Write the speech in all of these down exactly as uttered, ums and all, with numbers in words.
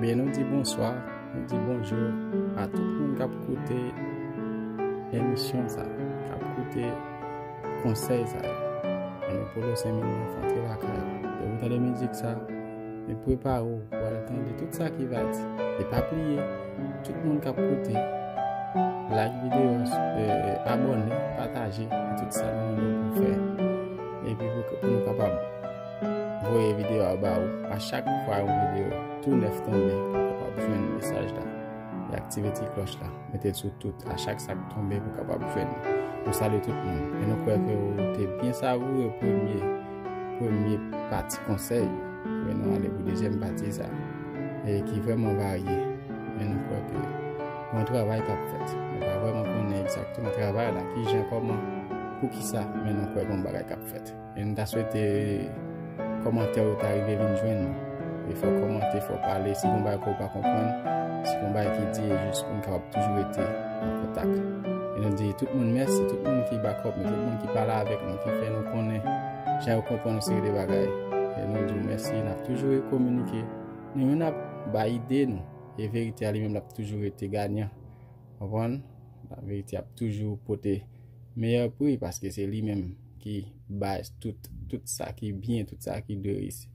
E nou di bonswa, nou di bonjou a tout moun k ap koute emisyon sa, k ap koute konsèy sa yo. Ebyen, Polo Senmil nan fè antre lakay ou. Depi w tande mizik sa, e prepare w pou al tande tout sa ki va di. E pa bliye, tout moun k ap koute, like videyo a, e, abòne, pataje, e tout sa nou mande w pou fè. Epi pou, pou nou kapab voye videyo a ba ou. A chak fwa yon videyo tou nèf tonbe, pou w kapab jwenn mesaj la. E aktive ti klòch la. Mete l sou tout. A chak sa k tonbe, pou w kapab jwenn. Nou salye tout moun. E nou kwè ke ou te byen savoure premye, premye pati konsèy yo. Men nou ale pou dezyèm pati sa. E ki vrèman varye. Men nou kwè ke yon travay k ap fèt. Nou pa vrèman konnen egzakteman travay la, ki jan, kòman, poukisa, men nou kwè gen yon bagay k ap fèt. E nou ta swete kòmantè yo ta rive vin jwenn nou. E fò w kòmante, fò w pale. Si gen bagay ke w pa konprann, si gen bagay ki di, e jis pou n kapab toujou rete an kontak. E nou di tout moun mèsi, tout moun ki back up nou, tout moun ki pale avèk nou, ki fè nou konnen jan yo konprann yon seri de bagay. E nou di w mèsi, n ap toujou kominike. Nou youn ap bay ide nou. E verite a li menm l ap toujou rete ganyan. Konprann? Laverite ap toujou pote meyè pri, paske se li menm ki bay tout, tout sa ki byen, tout sa ki dwe reyisi.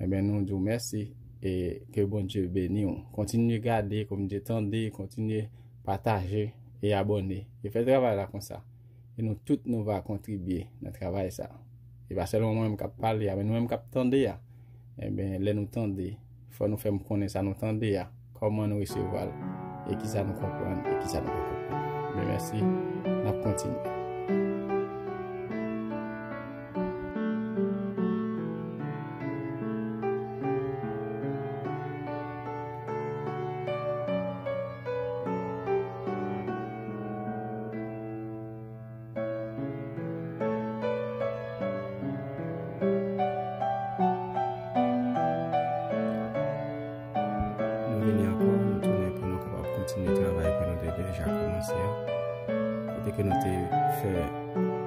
Ebyen, nou di w mèsi e ke Bondye beni w. Kontinye gade, kontinye tande, kontinye pataje e abòne. E fè travay la konsa. E nou tout nou va kontribye nan travay sa. E pa sèlman mwen menm k ap pale a, men nou menm k ap tande a. Ebyen, lè nou tande, fò nou fè m konnen sa nou tande a, kòman nou resevwa l, e kisa nou konprann, e kisa nou pa konprann. Men mèsi, n ap kontinye. Nou vini ankò, nou tounen pou nou kapab kontinye travay ke nou te deja kòmanse a. Kote ke nou te fè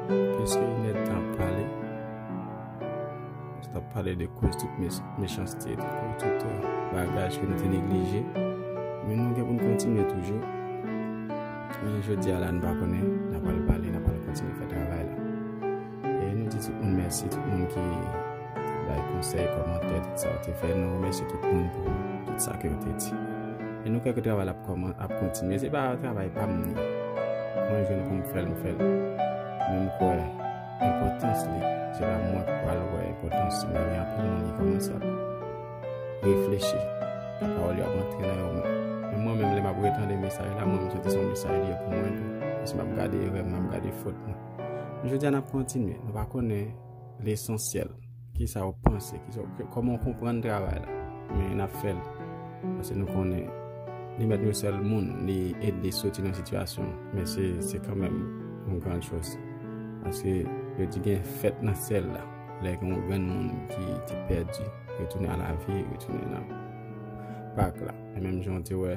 plis ke inèdtan ap pale. Nou t ap pale de koz tout mech-, mechanste, de koz tout, euh, bagay ke nou te neglije. Men nou gen pou n kontinye toujou. Men jodi a la, nou pa konnen, n ap al pale, n ap al kontinye fè travay la. E nou di tout moun mèsi, tout moun ki te bay konsèy, kòmantè, tout sa yo te fè. Nou remèsye tout moun pou tout sa ke yo te di. E nou kwè ke travay la ap kòman-, ap kontinye. Se pa travay pa m li. Mwen jwenn pou m fè l, m fè l. Men m kwè enpòtans li, se pa mwen k pral wè enpòtans li, men gen anpil moun ki kòmanse ap reflechi. Pawòl yo ap antre nan yo menm. Men mwen menm, lè m ap retande mesaj la, mwen, m santi se yon mesaj li ye pou mwen tou. Paske m ap gade erè m, m ap gade fot mwen. Men jodi a, n ap kontinye. Nou pa konnen lesansyèl. Kisa w panse? Kisa w, k-, kòman w konprann travay la? Men n ap fè l. Paske nou konnen li mèt yon sèl moun, li ede soti nan sitiyasyon. Men se, se kanmenm yon gran choz. Paske yo di gen fèt nan syèl la. Lè gen yon grenn moun ki te pèdi, retounen a lavi, retounen nan pak la. E menm jan w te wè,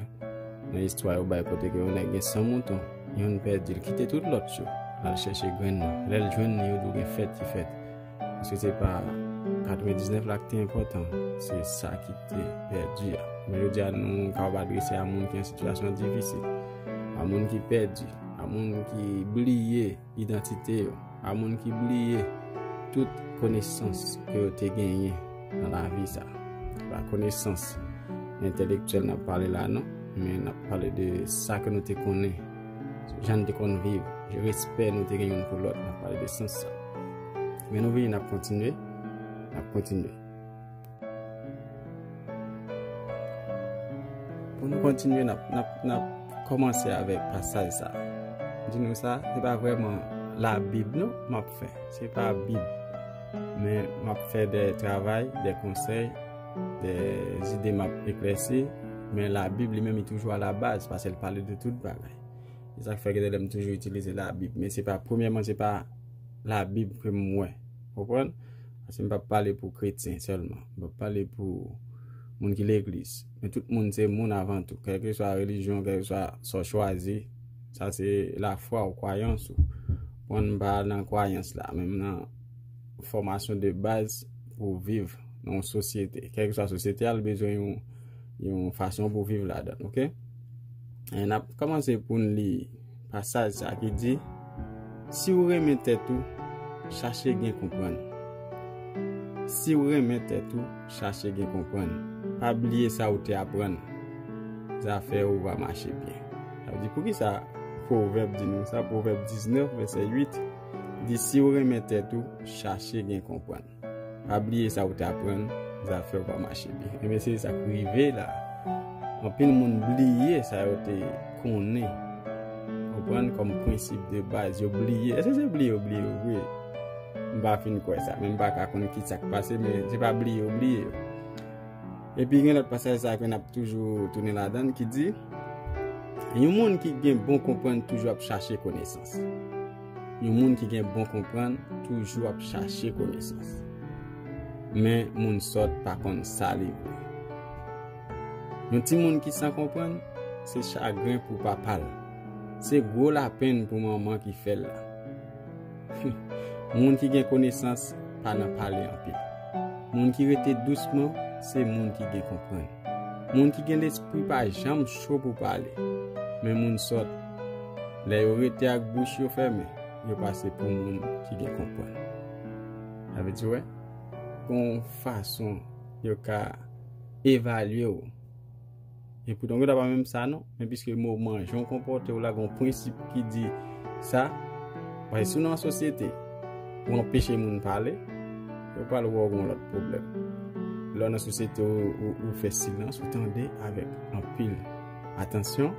nan istwa yo bay kote ke yon nèg gen san mouton, yonn pèdi, l kite tout lòt yo, l al chèche grenn nan. Lè l jwenn li, yo di w gen fèt ki fèt. Paske se pa katrevendiznèf la ki te enpòtan, se sa ki te pèdi a. Men jodi a, nou kapab adrese a moun ki an sitiyasyon difisil, a moun ki pèdi, a moun ki bliye idantite yo, a moun ki bliye tout konesans ke yo te genyen nan lavi sa. Se pa konesans entèlektyèl n ap pale la, non, men n ap pale de sa ke nou te konnen, jan n te konn viv, respè nou te gen youn pou lòt, n ap pale de sans sa. Men nou vini, n ap kontinye, n ap kontinye. Pou nou kontinye, n ap, n ap, n ap kòmanse avèk pasaj sa. M di nou sa, se pa vrèman Labib non m ap fè. Se pa Bib. Men m ap fè de travay, de konsèy, de zide m ap eklèsi. Men Labib li menm, li toujou a la baz, paske l pale de tout bagay. Se sa k fè gen de lè m toujou itilize Labib. Men se pa, premyèman, se pa Labib ke m wè. Konprann? Paske m p ap pale pou kretyen sèlman. M p ap pale pou moun ki legliz. Men tout moun se moun avan tou. Kèlkeswa relijyon, kèlkeswa sa w chwazi, sa se lafwa w, kwayans ou. Konprann, m pa nan kwayans la, men m nan fòmasyon de baz pou viv nan yon sosyete. Kèlkeswa sosyete a, l bezwen yon yon fason pou viv ladan l, oke? E n ap kòmanse pou n li pasaj sa ki di, si w renmen tèt ou, chache gen konprann. Si w renmen tèt ou, chache gen konprann. Pa bliye sa w te aprann. Zafè ou va mache byen. Sa vle di, poukisa Pwovèb di nou sa? Pwovèb diznèf, vèsè uit, di, si w renmen tèt ou, chache gen konprann. Pa bliye sa w te aprann, zafè w va mache byen. Ebyen, se sa k rive la. Anpil moun bliye sa yo te konnen. Konprann? Kòm prensip de baz, yo bliye. Èske se bliye yo bliye yo vre? M pa fin kwè sa. Men m pa ka konn ki sa k pase, men se pa bliye yo bliye yo. Epi gen lòt pasaj sa ke n ap toujou tounen ladan l ki di, yon moun ki gen bon konprann toujou ap chache konesans. Yon moun ki gen bon konprann toujou ap chache konesans. Men moun sòt pa konn sa li vle. Yon timoun ki san konprann, se chagren pou papa l. Se gwo lapenn pou manman ki fè l la. Moun ki gen konesans pa nan pale anpil. Moun ki rete dousman, se moun ki gen konprann. Moun ki gen lespri pa janm cho pou pale. Men moun sòt, lè yo rete ak bouch yo fèmen, yo pase pou moun ki gen konprann. Sa vle di, wè, gon fason yo ka evalye w. E poutan, gen dwa pa menm sa non, men piske moman jan w konpòte w la, gon prensip ki di sa, paske si w nan yon sosyete, ou anpeche moun pale, yo pral wè w gon lòt pwoblèm. Lè w nan sosyete, ou, ou, ou fè silans, ou tande avèk anpil atansyon,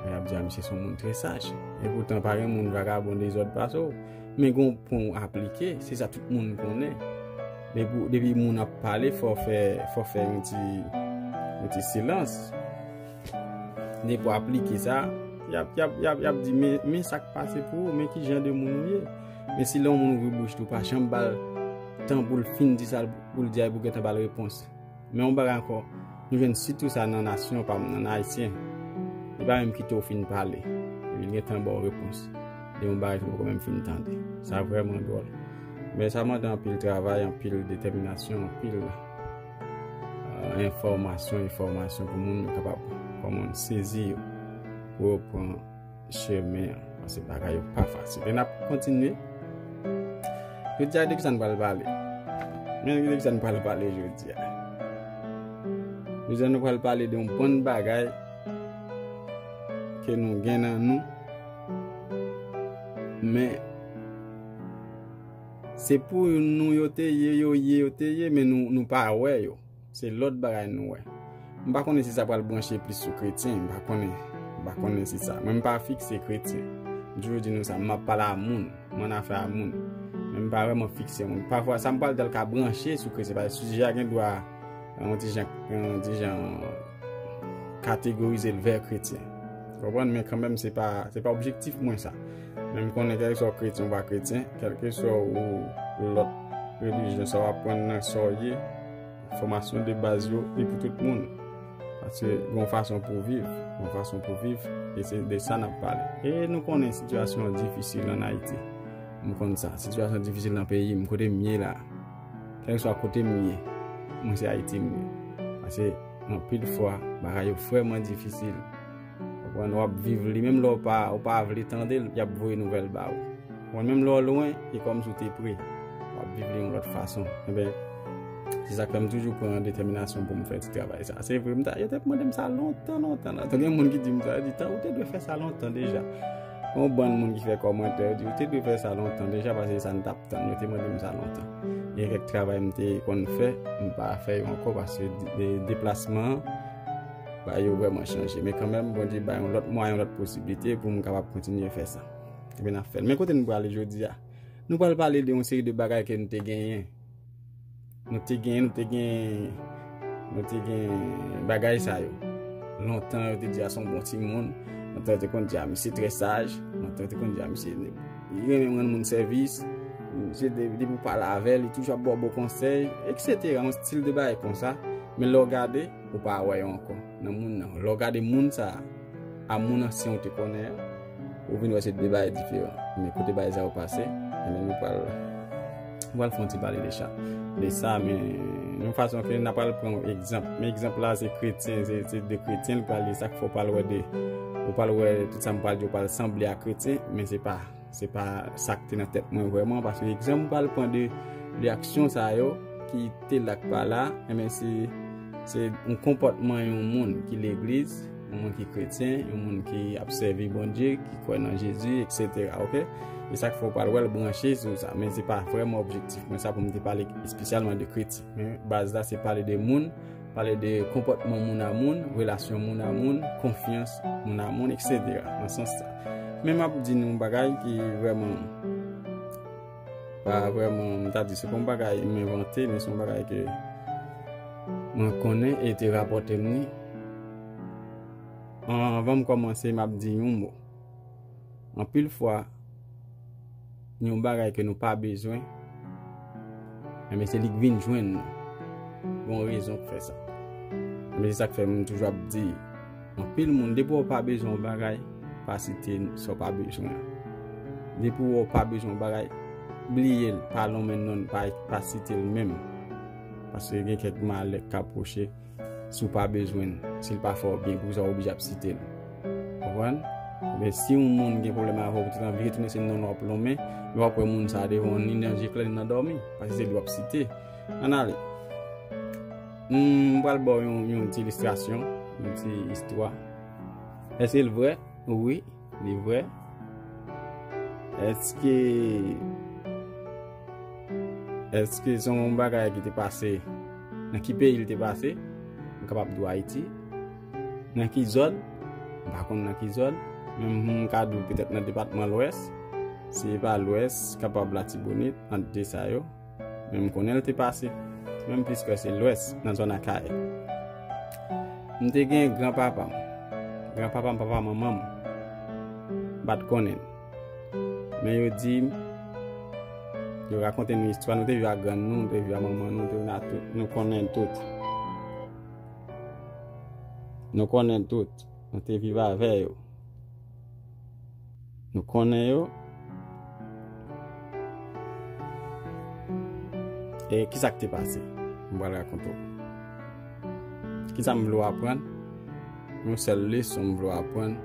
y ap di, a, misye se yon moun trè saj. E poutan, pa gen moun vagabon dezòd pase w. Men gon pwen w aplike, se sa tout moun konnen. Depi, depi moun ap pale, fò w fè, fò w fè yon ti, yon ti silans. Depi w aplike sa, y ap, y ap, y ap, y ap di, men, men sa k pase pou ou, men ki jan de moun ou ye. Men si lè yon moun ouvri bouch tou, pa janm ba l tan pou l fin di sa l, pou l di a, pou gentan ba l repons. Men yon bagay ankò, nou jwenn sitou sa nan nasyon pa m, nan Ayisyen. Li pa menm kite w fin pale. Epi l gentan ba w repons de yon bagay ke w poko menm fin tande. Sa vrèman dwòl. Men sa mande anpil travay, anpil detèminasyon, anpil, euh, enfòmasyon, enfòmasyon pou moun yo kapab kòman sezi yo, pou yo pran chemen an, paske bagay yo pa fasil. E n ap kontinye. Jodi a, de kisa n pral pale? Men de kisa n pral pale jodi a? Jodi a, nou pral pale de yon bann bagay ke nou gen nan nou, men se pou nou yo te ye, yo ye, yo te ye, men nou, nou pa wè yo. Se lòt bagay nou wè. M pa konnen si sa pral branche plis sou kretyen, m pa konnen, m pa konnen si sa. Mwen, m pa fikse kretyen. M toujou di nou sa, m ap pale a moun, m ann afè a moun. Men m pa vrèman fikse moun. Pafwa, sa m pral di a ka branche sou kretyen, paske sijè a gen dwa, yon ti jan, yon ti jan kategorize l vè kretyen. Konprann? Men kanmenm, se pa, se pa objektif mwen sa. Men m konnen kèlkeswa w kretyen ou pa kretyen, kèlkeswa ou lòt relijyon sa w aprann nan sa w ye, fòmasyon de baz yo, li pou tout moun. Paske gon fason pou viv, gon fason pou viv, e se de sa n ap pale. E nou konnen sitiyasyon an difisil ann Ayiti. M konn sa, sitiyasyon difisil nan peyi m, kote m ye la. Kèlkeswa kote m ye, mwen se Ayiti m ye. Paske anpil fwa, bagay yo vrèman difisil. Konprann? W ap viv li, menm lè w pa, w pa vle tande l, y ap voye nouvèl ba ou. Konprann? Menm lè w lwen, e kòmsi w te pre. W ap viv li yon lòt fason. Enben, se sa k fè m toujou pran detèminasyon pou m fè ti travay sa. Se vre, m ta, yo te mande m sa lontan, lontan, lontan. Gen moun ki di m sa, yo di, "Tan, ou te dwe fè sa lontan deja." Yon bann moun ki fè kòmantè, yo di, "Ou te dwe fè sa lontan deja, paske sa n t ap tann." Yo te mande m sa lontan. Gen kèk travay m te konn fè, m pa fè yo ankò, paske de-, de-, deplasman an, bagay yo vrèman chanje. Men kanmenm, Bondye bay yon lòt mwayen, yon lòt posiblite pou m kapab kontinye fè sa. Ebyen, n ap fè l. Men kote nou prale jodi a? Nou pral pale de yon seri de bagay ke nou te genyen. Nou te genyen, nou te gen, nou te gen bagay sa yo. Lontan, yo te di a se yon bon timoun. Lontan, yo te konn di a misye trè saj. Lontan, yo te konn di a misye li renmen rann moun sèvis. Misye de-, depi w pale avè l, li toujou ap ba w bon konsèy, etsetera. Yon stil de bagay konsa. Men lè w gade, ou pa wè yo ankò nan moun nan. Lè w gade moun sa a, a moun ansyen ou te konnen an, ou vin wè se de bagay diferan. Men kote bagay sa yo pase, ebyen nou pral, M pral fè yon ti pale de sa. De sa, men yon fason ke n ap pral pran yon egzanp. Men egzanp la, se kretyen, se, se de kretyen, l pral li, sa k fè w pral wè de, ou pral wè tout sa m pral di, ou pral sanble a kretyen, men se pa, se pa sa k te nan tèt mwen vrèman, paske egzanp m pral pran de, de aksyon sa yo, ki te la k pa la, enben se, se yon konpòtman yon moun ki legliz, yon moun ki kretyen, yon moun ki ap sèvi Bondye, ki kwè nan Jezi, et cetera, oke? E sa k fè w pral wè l branche sou sa, men se pa vrèman objektif mwen sa pou m te pale espesyalman de kretyen. Men baz la se pale de moun, pale de konpòtman moun a moun, relasyon moun a moun, konfyans moun a moun, et cetera. Nan sans sa. Men m ap di nou yon bagay ki vrèman, pa vrèman, m ta di se pa yon bagay m envante, men se yon bagay ke mwen konnen e te rapòte m ni. An-, anvan m kòmanse, m ap di yon mo. Anpil fwa, yon bagay ke nou pa bezwen, enben se li k vin jwenn nou. Gon rezon k fè sa. Enben se sa k fè m toujou ap di, anpil moun, depi w pa bezwen yon bagay, pa site sa w pa bezwen an. Depi w pa bezwen yon bagay, bliye l, pa lonmen non l, pa, pa site l menm. Paske gen kèk malè k ka pwoche si w pa bezwen l, si l pa fè w byen, poukisa w oblije ap site l? Konprann? Men si yon moun gen pwoblèm avè w, ou te anvi retounen se non l w ap lonmen, men w ap wè moun sa a devan w, ni nan je klè, ni nan dòmi, paske se li w ap site. Ann ale. M pral ba w yon, yon ti ilistrasyon, yon ti istwa. Èske l vrè? Wi, li vrè. Èske, èske se yon bagay ki te pase? Nan ki peyi l te pase? M kapab di w Ayiti. Nan ki zòn? M pa konn nan ki zòn. Men m ka di w petèt nan depatman Lwès. Si se pa Lwès, kapab Latibonit, ant de sa yo. Men m konnen l te pase. Menm plis ke se Lwès, nan zòn Akayè. M te gen granpapa m. Granpapa m, papa manman m. M pa t konnen l. Men yo di m, yo rakonte nou istwa, nou te viv ak grann nou, nou te viv ak manman nou, nou te viv ak tout, nou konnen tout. Nou konnen tout. Nou te viv avè yo. Nou konnen yo. E kisa k te pase? M pral rakonte w. Kisa m vle w aprann? Yon sèl leson m vle w aprann.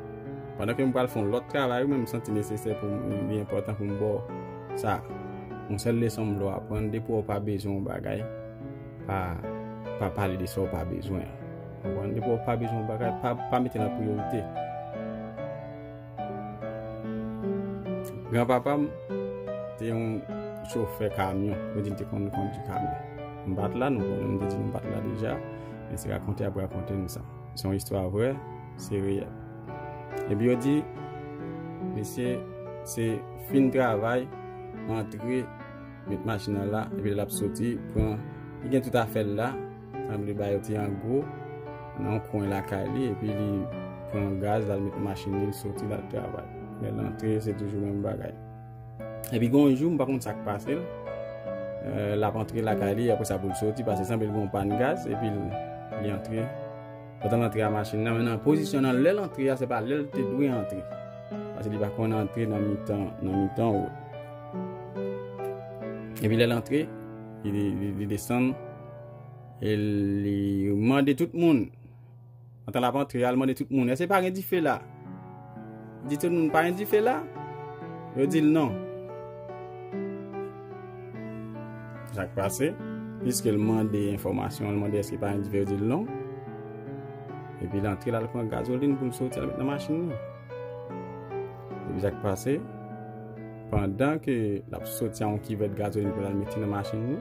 Pandan ke m pral fè yon lòt travay, wi, men m santi nesesè pou m, li enpòtan pou m ba w sa. Yon sèl leson m vle w aprann, depi w pa bezwen yon bagay, pa, pa pale de sa w pa bezwen an. Konprann? Depi w pa bezwen yon bagay, pa, pa mete l an priyorite. Granpapa m te yon chofè kamyon. Yo di l te konn kondui kamyon. M pa t la, nou konnen, m te di nou m pa t la deja. Men se rakonte y ap rakonte nou sa. Se yon istwa vrè, se reyèl. Epi yo di, mesye, se fin travay, antre, met machin nan la, epi lè l ap soti, pran, li gen tout afè l la, sanble ba yo ti angwo, nan yon kwen lakay li, epi li pran gaz, l al met machin li, l soti, l al travay. Lè l antre, se toujou menm bagay. Epi gen yon jou, m pa konn sa k pase l, euh, l ap antre lakay li, apre sa pou l soti, paske sanble l gen yon pàn gaz, epi l, li antre. Pandan l antre a machin nan, men nan pozisyon nan lè l antre a, se pa lè l te dwe antre. Paske li pa konn antre nan mitan, nan mitan wout. Epi lè l antre, li, li, li desann, e li mande tout moun. Antan l ap antre a, l mande tout moun, èske pa gen dife la? Di tout moun, pa gen dife la? Yo di l non. Sa k pase? Piske l mande enfòmasyon, l mande èske pa gen dife, yo di l non. Epi l antre, l al pran gazolin pou l soti, al met nan machin li. Epi sa k pase? Pandan ke l ap soti a yon kivèt gazolin pou l al mete nan machin li,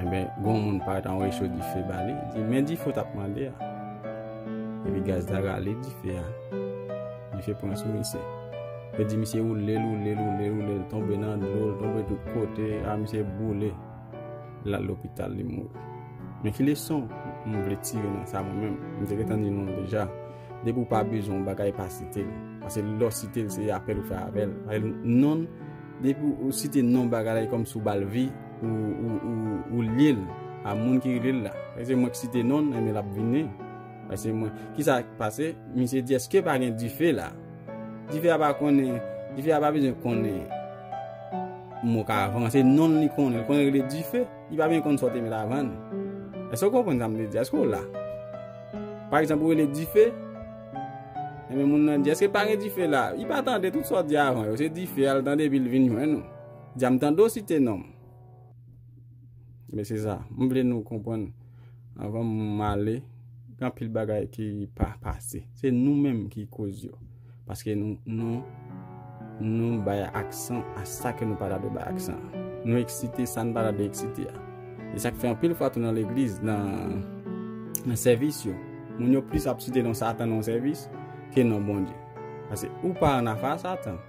enben, gen yon moun parèt anvoye cho dife ba li, di, men dife w t ap mande a. Epi gaz la rale dife a. Dife pran sou misye. Yo di misye woule l, woule l, woule l, woule l, tonbe nan dlo, l tonbe tout kote, a misye boule. L al lopital, li mouri. Men ki leson m vle tire nan sa mwen menm? M te gentan di nou deja. Depi w pa bezwen yon bagay, pa site l. Paske lè w site l, se apèl ou fè avè l. Paske non, depi w site non bagay la, e kòmsi w ba l vi, ou, ou, ou, ou lye l a moun ki rele l la. Se mwen ki site non l, enben l ap vini. Paske mwen, kisa k pase? Misye di, èske pa gen dife la? Dife a pa konnen, dife a pa bezwen konnen. mo ka avan, se non l li konnen, li konnen rele dife, li pa byen konn sa w te met avan l. Èske w konprann sa m vle di? Èske w la? Pa egzanp, ou rele dife, enben moun nan di, èske pa gen dife la? Li pa tande tout sa w di avan yo, se dife a l tande epi l vin jwenn ou. Di a m tande w site non m. Men se sa, m vle nou konprann anvan m ale, gen anpil bagay ki pa pase. Se nou menm ki koz yo. Paske nou, nou, nou bay aksan a sa ke nou pa ta dwe bay aksan. Nou eksite sa nou pa ta dwe eksite a. E sa k fè anpil fwa tou nan legliz, nan, nan sèvis yo, moun yo plis ap site non Satan nan yon sèvis ke non Bondye. Paske ou pa annafè a Satan.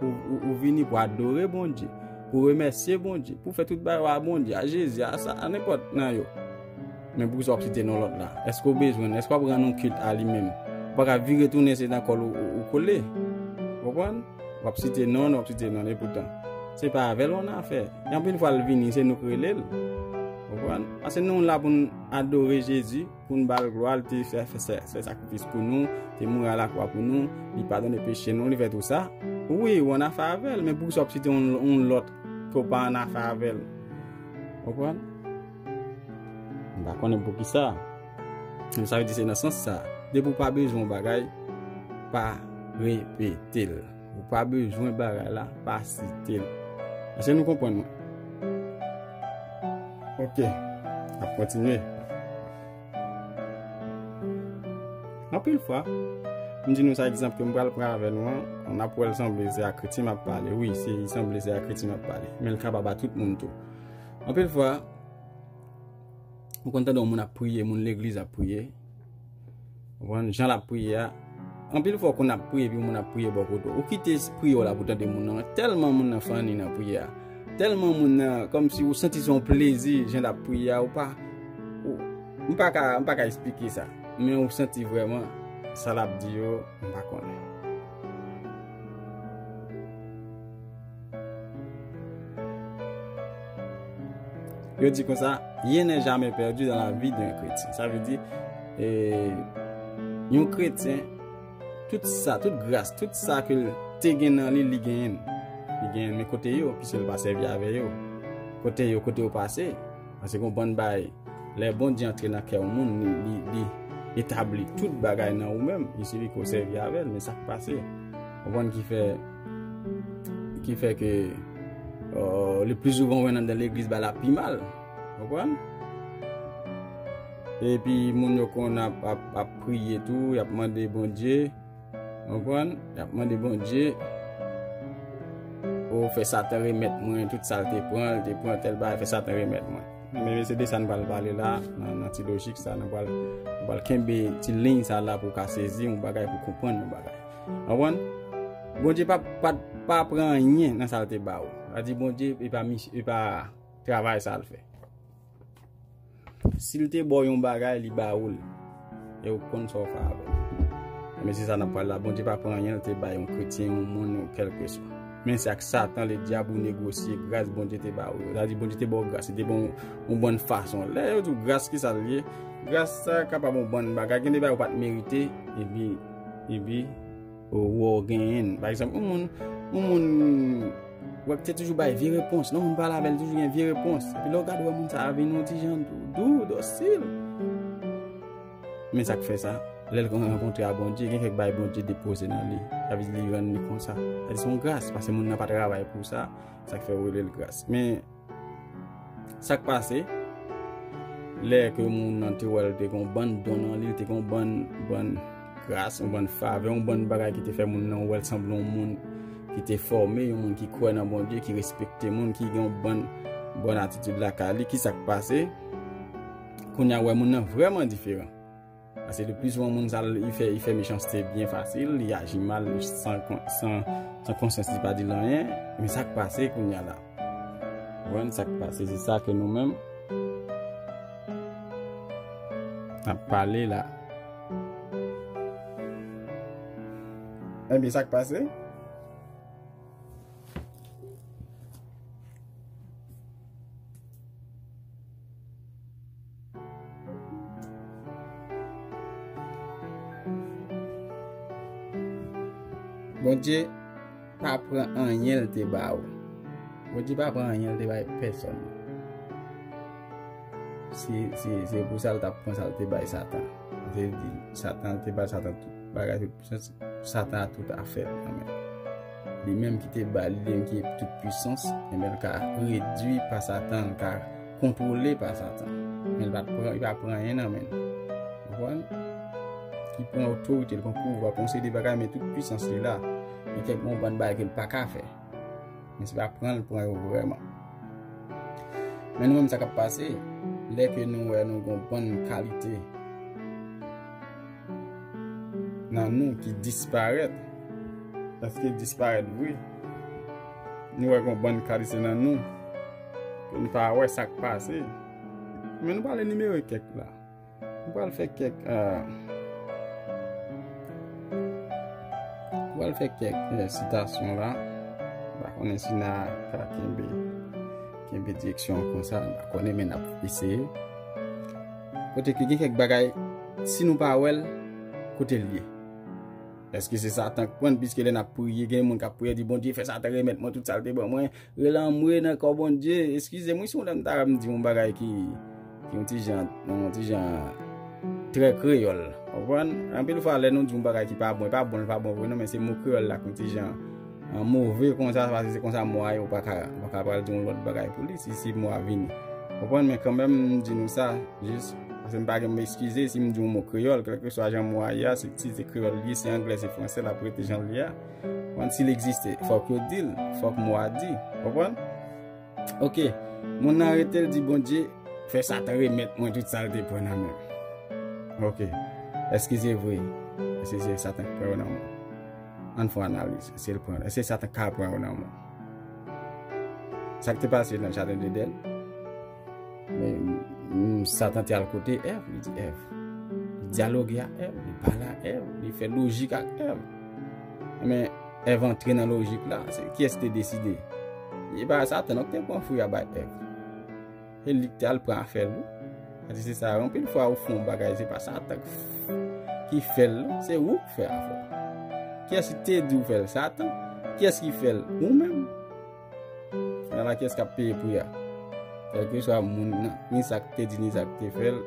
Ou, ou, ou vini pou adore Bondye, pou remèsye Bondye, pou fè tout bagay a Bondye, a Jezi, a sa, a nenpòt nan yo. Men poukisa w ap site non lòt la? Èske w bezwen l? Èske w ap rann yon kilt a li menm? Ou pa ka vire tounen se nan kò l ou, ou, ou kole. Ou konprann? W ap site non l, w ap site non l, epoutan se pa avè l w annafè. E anpil fwa l vini, se nou k rele l. Ou konprann? Paske nou la pou n adore Jezi, pou n ba l glwa, l te fè, fè, fè, fè sakrifis pou nou, te mouri alakwa pou nou, li padone peche nou, li fè tou sa. Wi, ou annafè avè l, men poukisa w ap site yon, yon lòt ke w pa annafè avè l? Ou konprann? M pa konnen poukisa. Men sa vle di se nan sans sa. Depi w pa bezwen yon bagay, pa repete l. Ou pa bezwen bagay la, pa site l. Èske nou konprann mwen? Ok. N ap kontinye. Anpil fwa, m di nou sa egzanp ke m pral pran avè nou an, n ap wè l sanble se a kretyen m ap pale. Wi, se, li sanble se a kretyen m ap pale. Men l kapab a tout moun tou. Anpil fwa, ou konn tande yon moun ap priye, moun legliz ap priye. Ou konprann? Jan l ap priye a. Anpil fwa, ou konn ap priye, epi yon moun ap priye bò kote w. Ou kite priye w la pou tande moun nan. Tèlman moun nan funny nan priye a. Tèlman moun nan, kòmsi ou santi se yon plezi, jan l ap priye a, ou pa, ou, m pa ka, m pa ka eksplike sa. Men ou santi vrèman, sa l ap di yo, m pa konnen. Yo di konsa, rien n'est jamais perdu dans la vie d'un chrétien. Sa vle di, e, yon kretyen, tout sa, tout gras, tout sa ke l te gen nan li, li genyen l. Li genyen l, men kote yo, piske l pa sèvi avè yo? Kote yo, kote yo pase? Paske gon bann bagay, lè Bondye antre nan kè yon moun, li, li, li etabli tout bagay nan ou menm, li sifi ke w sèvi avè l, men sa k pase? Konprann ki fè, ki fè ke, euh, le plus souvent, w wè nan legliz bagay la pi mal. Konprann? Epi moun yo konn ap, ap, ap priye tou, y ap mande Bondye. Konprann? Y ap mande Bondye, ou fè Satan remèt mwen tout sa l te pran, l te pran tèl bagay, fè Satan remèt mwen. Men se de sa n pral pale la, nan, nan ti lojik sa, nou pral, nou pral kenbe ti liy sa la pou w ka sezi yon bagay, pou w konprann yon bagay. Konprann? Bondye pa, pa, pa pran anyen nan sa l te ba ou. Sa di Bondye, e pa, e pa travay sa l fè. Si l te ba w yon bagay, li ba ou l. E ou konn sa w fè avè l. Men se sa n ap pale la. Bondye pa pran anyen l te bay yon kretyen, yon moun, yon kèlkeswa. Men se ak Satan, ledyab, ou negosye gras Bondye te ba ou yo. Sa di Bondye te ba w gras, li te ba w yon, yon bann fason. Lè yo di w gras, ki sa l ye? Gras sa kapab yon bann bagay. Gen de bagay ou pa t merite, epi, epi, ou, ou genyen. Pa egzanp, yon moun, yon moun, w ap te toujou bay vye repons. Lè yon moun pale avè l, toujou gen vye repons. Epi lè w gade, w wè moun sa a vin yon ti jan dou, dou, dosil. Men sa k fè sa, lè l rankontre a Bondye, gen kèk bagay Bondye depoze nan li. Sa vle di li rann li konsa. Sa di se yon gras, paske moun nan pa travay pou sa. Sa k fè yo rele l gras. Men, sa k pase, lè ke moun nan te wè l te gen yon bann don nan li, te gen yon bann, bann gras, yon bann favè, yon bann bagay ki te fè moun nan wè l sanble yon moun ki te fòme, yon moun ki kwè nan Bondye, ki respekte moun, ki gen yon bann, bòn atitid lakay li, ki sa k pase? Kounye a, wè moun nan vrèman diferan. Paske le pli souvan moun sa, li fè, li fè mechanste byen fasil, li aji mal san kon-, san, san konsyans, li pa di l anyen. Men sa k pase kounye a la? Konprann sa k pase? Se sa ke nou menm n ap pale la. Ebyen, sa k pase? Bondye pa pran anyen l te ba ou. Bondye pa pran anyen, li te bay pèsòn. Se, se, se pou sa l t ap pran sa l te bay Satan. Se di, Satan, li te bay Satan tout bagay, tout pwisans. Satan a tout afè nan men l. Li menm ki te ba li, li menm ki tout pwisans, enben, l ka redui pa Satan, l ka kontwole pa Satan. Men l pa t pran, li pa pran anyen nan men l. Ou konprann? Li pran otorite, li pran pouvwa, pran yon seri de bagay, men tout pwisans li la. Gen kèk bon bann bagay ke l pa ka fè. Men se pa pran l pran yo vrèman. Men nou menm sa k ap pase, lè ke nou wè nou gon bann kalite nan nou ki disparèt, èske disparèt vre? Nou wè gon bann kalite nan nou ke nou pa wè sa k pase. Men nou pral enimere kèk la. Mwen pral fè kèk, euh, mwen pral fè kèk, euh, sitasyon la. M pa konnen si n a ka kenbe, kenbe direksyon an konsa. M pa konnen, men n ap eseye. Kote ke gen kèk bagay, si nou pa wè l, kote l ye? Èske se Satan k pran l? Piske lè n ap priye, gen moun k ap priye, di, "Bondye, fè Satan remèt mwen tout sa l te ban mwen." Rele anmwe nan kò Bondye. Eskize m, wi, si yon lè m ta m di yon bagay ki, ki yon ti jan, yon ti jan trè kreyòl. Konprann? Anpil fwa, lè nou di yon bagay ki pa bon, e pa bon, li pa bon vre, non, men se mo kreyòl la ki yon ti jan, an, move konsa, paske se konsa mo a ye, ou pa ka, ou pa ka pral di yon lòt bagay pou li, si, si mo a vini. Konprann? Men kanmenm, m di nou sa, jis, paske m pa gen m eskize si m di yon mo kreyòl, kèlkeswa jan mo a ye a, se, si se kreyòl li ye, se anglè, se fransè, l ap rete jan l ye a. Konprann? Si l egziste, fòk yo di l, fòk mo a di. Konprann? Oke. Moun nan rete, l di, "Bondye, fè Satan remèt mwen tout sa l te pran nan men m." Oke. Èske se vre? Èske se Satan k pran yo nan men w? Ann fè yon analiz. Èske l pran? Èske Satan ka pran yo nan men w? Sa k te pase nan jaden Edenn? Men, mm, Satan te al kote Èv, li di Èv. Li dyaloge ak Èv, li pale ak Èv, li fè lojik ak Èv. Men, Èv antre nan lojik la, se kiyès ki te deside? E pa Satan non ki te pran fwi a bay Èv. E li ki te al pran afè l, wi. Sa di se sa, anpil fwa ou fè yon bagay, se pa Satan k f-, ki fè l, non, se ou k fè afè w. Kiyès ki te di w fè l? Satan. Kiyès ki fè l? Ou menm. Kounye a la, kiyès k ap peye pri a? Kèlkeswa moun nan, ni sa k te di, ni sa k te fè l,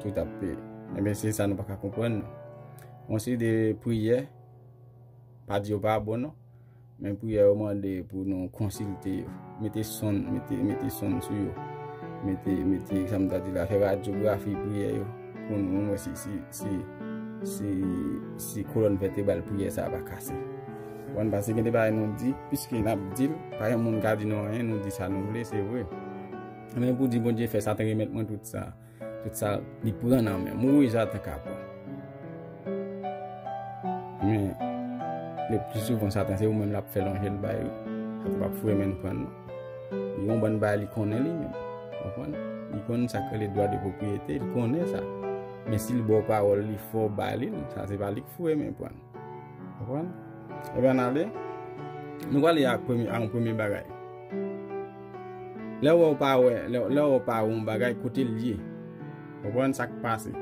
tout ap peye. Ebyen, se sa nou pa ka konprann, non. Yon seri de priyè, pa di yo pa bon, non. Men priyè yo mande pou nou konsilte yo. Mete sonn, mete, mete sonn sou yo. Mete, mete, sa m ta di la, fè radyografi priyè yo. Pou nou wè si, si, si, si, si kolòn vètebral priyè sa a pa kase. Konprann? Paske gen de bagay nou di, piske n ap di l, pa gen moun ka di nou anyen, nou di sa nou vle, se vre. Men pou di Bondye fè Satan remèt mwen tout sa, tout sa li pran nan men m, wi, Satan ka pran. Men, le pli souvan, Satan, se ou menm l ap fè l, anjèl bay ou. Satan p ap foure men l pran l, non. Li gon bann bagay li konnen li menm. Konprann? Li konn sa k rele dwa de pwopriyete, li konnen sa. Men si l ba w pawòl, li fè w ba li l, sa se pa li k foure men pran l. Konprann? Ebyen, ann ale. Nou prale ak premye, ak yon premye bagay. Lè w wè w pa wè, lè, lè w wè w pa wè yon bagay, kote l ye? Konprann sa k pase?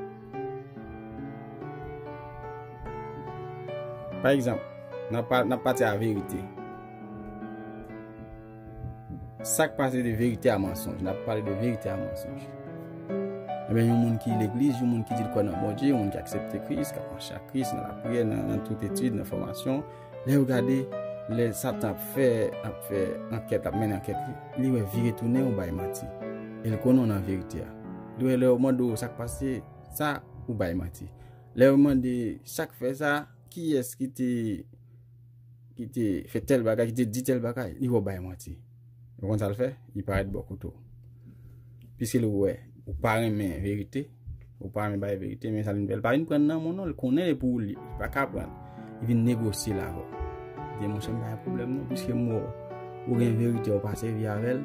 Pa egzanp, n ap pa-, n ap pati a verite. Sa k pase de verite a mansonj? N ap pale de verite a mansonj. Ebyen, yon moun ki legliz, yon moun ki di l kwè nan Bondye, yon moun ki aksepte Kris, k ap mache ak Kris nan lapriyè, nan, nan tout etid, nan fòmasyon, lè yo gade, lè Satan ap fè, ap fè ankèt, ap mennen ankèt li, li wè vire tounen ou bay manti. E l konnen w nan verite a. Li wè lè yo mande w sa k pase, sa ou bay manti. Lè yo mande sa k fè sa, kiyès ki te, ki te fè tèl bagay, ki te di tèl bagay, li wè w bay manti. Ou konn sa l fè? Li parèt bò kote w. Piske l wè ou pa renmen verite, ou pa renmen bay verite, men sa l vin fè, l pa vin pran nan men w non, l konnen e pou ou li, li pa ka pran. Li vin negosye l avè w. Li di, "Monchè, m pa gen pwoblèm non, piske m wè w, ou gen verite, ou pa sèvi avè l,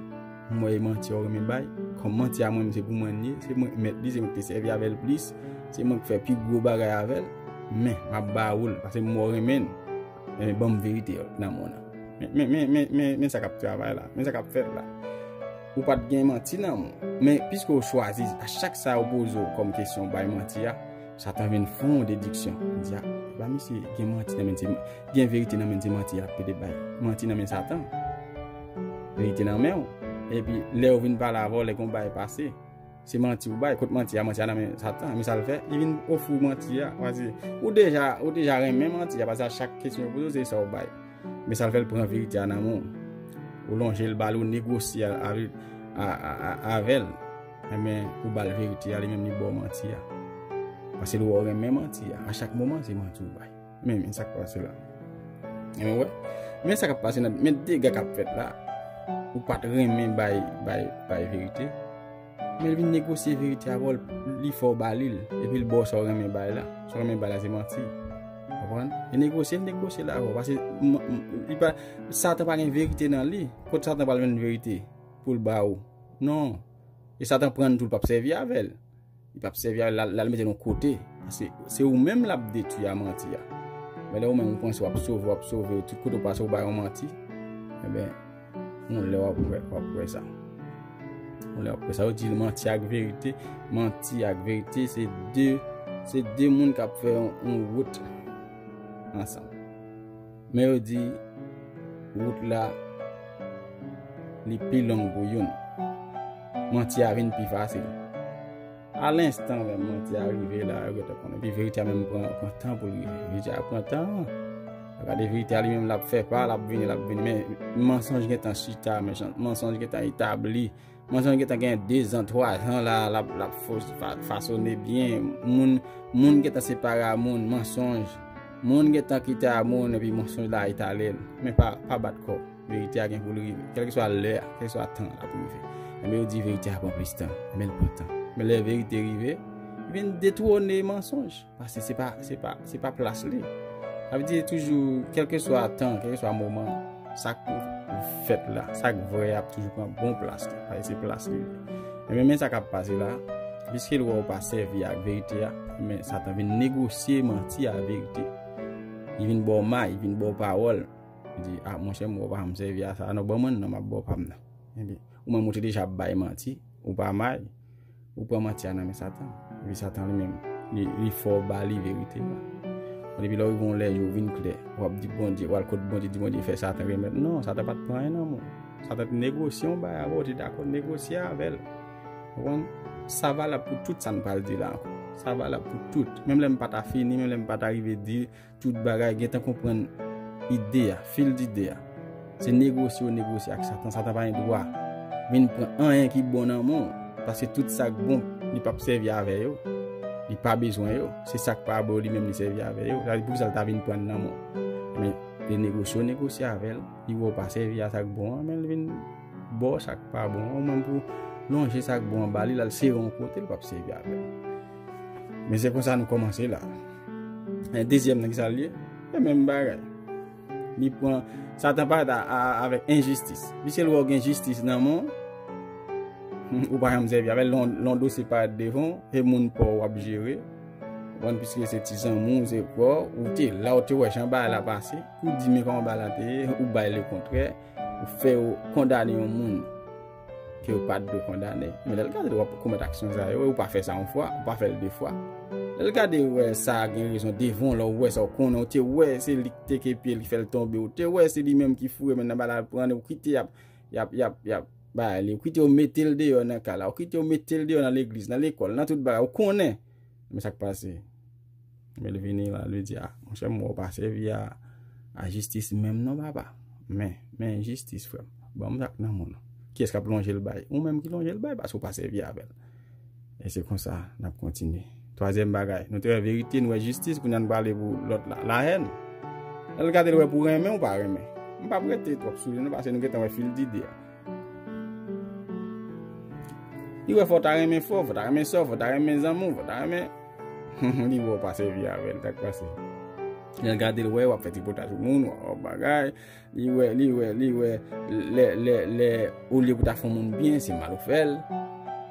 m wè e manti a w renmen bay, kòm manti a mwen, se pou mwen l ye, se mwen k mèt li, se mwen k te sèvi avè l plis, se mwen k fè pi gwo bagay avè l, men m ap ba ou l, paske m wè w renmen l, men ban m verite nan men w nan." Men, men, men, men, men, men sa k ap travay la. Men sa k ap fèt la. Ou pa t gen manti nan men w. Men piske w chwazi, a chak sa yo poze w kòm kesyon, w bay manti a, Satan vin fè yon dediksyon. Li di, "A, e pa misye gen manti nan men l, se, gen verite nan men l, se manti l ap pede bay. Manti nan men Satan." Verite nan men w. Epi lè yo vin pale avè w, lè gon bagay pase, se manti ou bay. Kot manti a? Manti a nan men Satan. Men sa l fè, li vin ofri w manti a. Paske ou deja, ou deja renmen manti a, paske a chak kesyon yo poze w, se sa w bay. Men sa l fè, l pran verite a nan men w. Ou lonje l ba l, ou negosye a, a, a, a, avè l. Enben, ou ba l verite a, li menm li ba w manti a. Paske l wè w renmen manti a. A chak moman, se manti ou bay. Men, men sa k pase la. Enben, wè. Men sa k ap pase nan, men dega k ap fèt la. Ou pa t renmen bay, bay, bay verite. Men l vin negosye verite avè w, li fè w ba li l. Epi l ba w sa w renmen bay la. Sa w renmen bay la, se manti. Konprann? E negosye, l negosye la avè w. Paske m- m- li pa, Satan pa gen verite nan li. Kot Satan pral jwenn verite pou l ba ou? Non. E Satan pran l tou, l p ap sèvi avè l. Li p ap sèvi avè l, l al, l al mete l yon kote. Paske se ou menm l ap detwi a manti a. Men lè ou menm ou panse w ap sove, w ap sove, tout kote w pase ou bay yon manti. Enben, yon lè w ap wè, w ap wè sa. Yon lè w ap wè sa. Yo di manti ak verite, manti ak verite, se de, se de moun k ap fè yon, yon wout ansanm. Men yo di, wout la, li pi long pou youn. Manti a vin pi fasil. A lenstan menm manti a rive la, yo gentan konnen. Epi verite a menm pran, pran tan pou l rive. Verite a pran tan. Gade verite a li menm, l ap fè pa, l ap vini, l ap vini. Men mansonj gentan chita, men mansonj gentan etabli. Mansonj gentan gen de zan, twa zan la, l ap, l ap fos- fa- fasone byen. Moun, moun gentan separe a moun, mansonj. Moun gentan kite a moun, epi mansonj la etale l. Men pa, pa bat kò w. Verite a gen pou l rive. Kèlkeswa lè a, kèlkeswa tan l ap rive. Enben, yo di verite a pran plis tan. Men l pran tan. Men lè verite rive, li vin detwone mansonj. Paske se pa, se pa, se pa plas li. Sa vle di toujou, kèlkeswa tan, kèlkeswa moman, sa k pou fèt la, sa k vrè a ap toujou pran bon plas li. Paske se plas li. Enben, men sa k ap pase la, piske l wè w pa sèvi ak verite a, men Satan vin negosye manti a verite. Li vin ba w may, li vin ba w pawòl. Li di, a, monchè, m wè w pa janm sèvi a sa, non, ban mwen nan, m ap ba w pa m nan. Enben, ou menm ou te deja ap bay manti, ou pa may, ou pran manti a nan men Satan. Epi Satan li menm, li, li fè w ba li verite a. Epi lè w rive yon lè, jou vin klè, w ap di Bondye, w al kot Bondye, di Bondye fè Satan remèt. Non, Satan pa t pran anyen nan men w. Satan te negosye yon bagay avè w, ou te dakò negosye avè l. Ou konprann? Sa valab pou tout sa n pral di la ankò. Sa valab pou tout. Menm lè m pa ta fini, menm lè m pa ta rive di tout bagay, gentan konprann ide a, fil dide a. Se negosye w negosye ak Satan. Satan pa gen dwa vin pran anyen ki bon nan men w, paske tout sa k bon, li p ap sèvi avè yo. Li pa bezwen yo. Se sa k pa bon, li menm li sèvi avè yo. Sa vle di, poukisa l ta vin pran nan men w? Men, li negosye w negosye avè l. Li wè w pa sèvi a sa k bon an, men li vin ba w sa k pa bon an. Ou menm pou lonje sa k bon an ba li, l al sere yon kote, li p ap sèvi avè l. Men se konsa nou kòmanse la. E dezyèm nan, ki sa l ye? E menm bagay. Li pran, Satan parèt a, a, avèk enjistis. Piske l wè w gen jistis nan men w, ou pa janm sèvi avè l. Lè yon, lè yon dosye parèt devan w, se moun pa w w ap jere. Ou konprann, piske se ti zanmi w, se frè w, ou te la, ou te wè jan bagay la pase, ou di men kòman bagay la te ye, ou bay lekontrè, ou fè yo kondane yon moun ke yo pa t dwe kondane. Men lè l gade l wè w ap komèt aksyon sa yo, ou pa fè sa yon fwa, ou pa fè l de fwa. Lè l gade l wè sa gen rezon devan w, lè w wè sa, ou konnen, ou te wè se li ki teke pye l ki fè l tonbe, ou te wè se li menm ki foure men nan bagay la, l pran, ou kite y ap, y ap, y ap, y ap bay li, ou kite yo mete l deyò nan kay la, ou kite yo mete l deyò nan legliz, nan lekòl, nan tout bagay, ou konnen. Men sa k pase? Men l vini la, li di, a, monchè, m wè w pa sèvi a, a jistis menm non, papa. Men, men jistis, frè m. Ban m sa k nan men w non. Kiyès k ap lonje l bay? Ou menm ki lonje l bay, paske w pa sèvi avè l. E se konsa n ap kontinye. Twazyèm bagay, nou te wè verite, nou wè jistis, kounye a n prale pou lòt la, lahèn. Lè l gade l wè pou renmen ou pa renmen. M p ap rete twòp sou li non, paske nou gentan wè fil dide a. Li wè fò w ta renmen frè w, fò w ta renmen sè w, fò w ta renmen zanmi w, fò w ta renmen, li wè w pa sèvi avè l, sa k pase? Lè l gade l wè w ap fè tripotay sou moun, w ap bagay, li wè, li wè, li wè, lè, lè, lè, olye pou w ta fè yon moun byen, se mal ou fè l.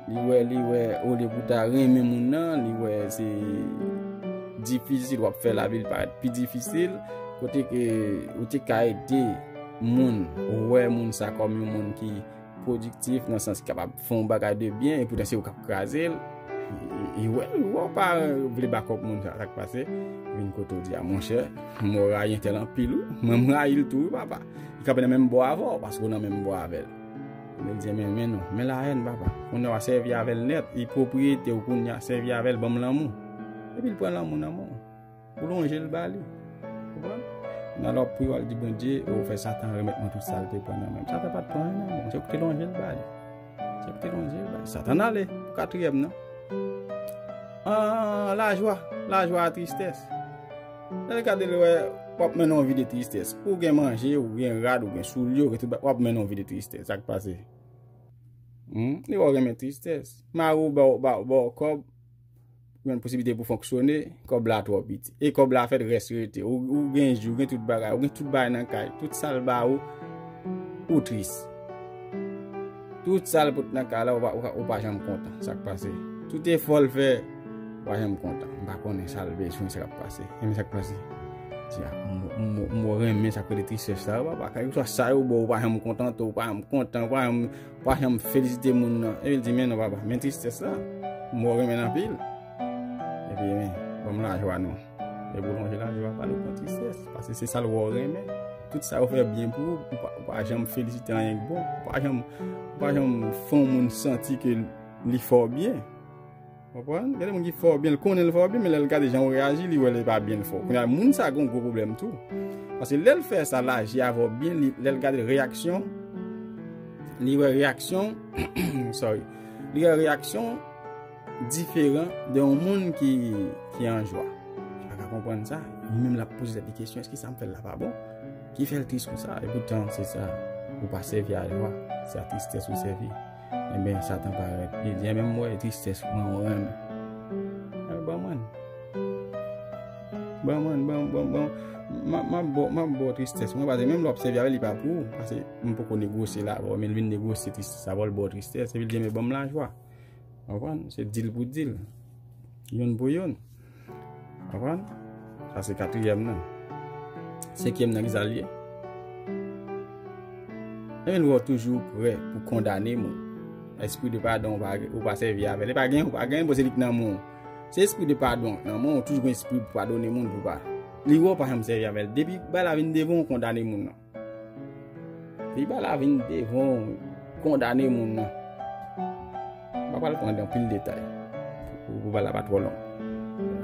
Li wè, li wè, olye pou w ta renmen moun nan, li wè se difisil, w ap fè lavi l parèt pi difisil, kote ke ou te ka ede moun, ou wè moun sa kòm yon moun ki pwodiktif, nan sans ki kapab fè yon bagay de byen, epoutan se ou k ap kraze l. Li wè, li wè w pa vle bakòp moun sa, sa k pase? Vin kote w di, a monchè, m rayi entèl anpil wi, mwen m rayi l tou wi papa. Li kanpe nan menm bò avè w, paske w nan menm bò avè l. Li di, men, men non, men lahèn, papa. Kounye a w a sèvi avè l nèt, li pwopriyete w kounye a, sèvi avè l, ban m lanmou. Epi l pran lanmou nan men w. Ou lonje l ba li. Konprann? Nan lè w ap priye, w al di Bondye, ou fè Satan remèt mwen tout sa l te pran nan men m. Satan pa t pran anyen nan men w. Se ou ki te lonje l ba li. Se ou ki te lonje l ba li. Satan ale pou katriyèm nan. An, lajwa. Lajwa a tristès. Lè l gade l wè w ap mennen yon vi de tristès. Ou gen manje, ou gen rad, ou gen soulye, ou gen tout ba-, w ap mennen yon vi de tristès. Sa k pase? Hmm? Li wè w renmen tristès. Mari w ba w, ba, ba w kòb, ou gen posiblite pou fonksyone, kòb la twò piti. E kòb la fèt rès rete. Ou, ou gen ji, ou gen tout bagay, ou gen tout bagay nan kay. Tout sa l ba ou, ou tris. Tout sa l pote nan kay la, ou pa, ou pa, ou pa janm kontan. Sa k pase? Tout efò l fè, ou pa janm kontan. M pa konnen sa l bezwen, sa k ap pase. E men sa k pase? Di a, m, m, m renmen sa k rele tristès la. Papa, kèlkeswa sa yo ba w, ou pa janm kontante, ou pa janm kontan, ou pa janm, ou pa janm felisite moun nan. Epi l di, men non, papa, men tristès la. M wè w renmen l anpil. Epi, men, ban m lajwa non. Epi w lonje lajwa ba li, ou pran tristès. Paske se sa l wè w renmen. Tout sa yo fè byen pou ou, ou pa, ou pa janm felisite anyen k bon. Ou pa janm, ou pa janm fè yon moun santi ke li fè w byen. Konprann? Gen de moun ki fè w byen, l konnen l fè w byen, men lè l gade jan w reyaji, li wè li pa byen l fè w. Kounye a, moun sa gen yon gwo pwoblèm tou. Paske lè l fè sa, l aji avè w byen, li, lè l gade reyaksyon, li wè reyaksyon, sorry, li wè reyaksyon diferan de yon moun ki, ki an jwa. Li pa ka konprann sa. Li menm l ap poze tèt li kesyon, èske sa m fè l la pa bon? Ki fè l tris konsa? Epoutan, se sa, ou pa sèvi a jwa, se a tristès ou sèvi. Enben, Satan parèt. Li di, enben, m wè tristès mwen, ou renmen. Enben, ban mwen. Ban mwen, ban, ban, ban. M ap, m ap ba w, m ap ba w tristès mwen, paske menm lè w ap sèvi avè l, li pa pou ou. Paske m poko negosye la avè w, men l vin negosye tristès avè w, l ba w tristès, epi l di, enben, ban m lajwa. Konprann? Se dil pou dil. Youn pou youn. Konprann? Sa se katriyèm nan. Senkyèm nan, kisa l ye? Enben, lè w toujou prè pou kondane moun. Espri de padon, ou pa, ou pa sèvi avè l. Li pa gen, ou pa gen, bon, se li k nan men w. Se espri de padon nan men w, ou toujou gen espri pou padone moun, pou pa. Li wè w pa janm sèvi avè l. Depi bagay la vin devan w, kondane moun nan. Li pa la vin devan w kondane moun nan. M pa pral pran anpil detay pou, pou bagay la pa twò long.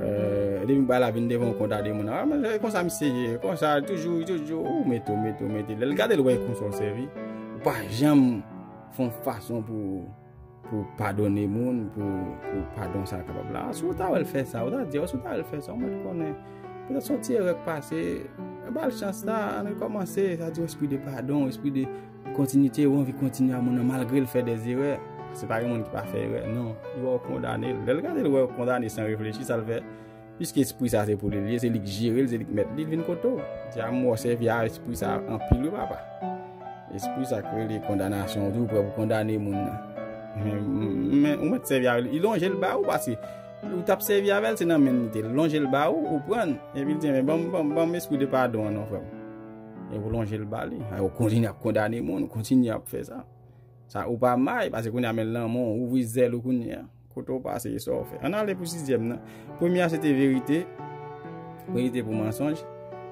Euh, depi bagay la vin devan w kondane moun nan. Ah, men se konsa misye ye, konsa, toujou, toujou, ou mete, ou mete, ou mete. Lè l gade l wè konsa w sèvi, ou pa janm fè yon fason pou pou padone moun, pou, pou padon sa kapab la. Si w ta wè l fè sa, ou ta di, si w ta wè l fè sa, ou mèt konnen. Petèt se yon ti erè k pase, ba l chans la, ann rekòmanse, sa di yon espri de padon, espri de kontinite, ou anvi kontinye a moun nan malgre l fè dèzerè. Se pa gen moun ki pa fè erè, non. Li wè w kondane l. Lè l gade l wè w kondane san reflechi, sa l fè? Piske espri sa se pou li l ye, se li k jere l, se li k mèt li, l vin kote w. Di a m wè w sèvi a espri sa anpil wi papa. Espri sa k rele kondanasyon, ou toujou prè pou kondane moun nan. Men, men ou mèt sèvi avè l, li lonje l ba ou, paske ou t ap sèvi avè l, se nan men l te lonje l ba ou, ou pran l. Epi l di, men ban m, ban m, ban m espri de padon an non, frè m. Epi w lonje l ba li. Ou kontinye ap kondane moun, ou kontinye ap fè sa. Sa ou pa may, paske kounye a men l nan men w, ouvri zèl ou kounye a. Kote w pase, e sa w fè. Ann ale pou sizyèm nan. Premye a se te verite. Verite pou mansonj.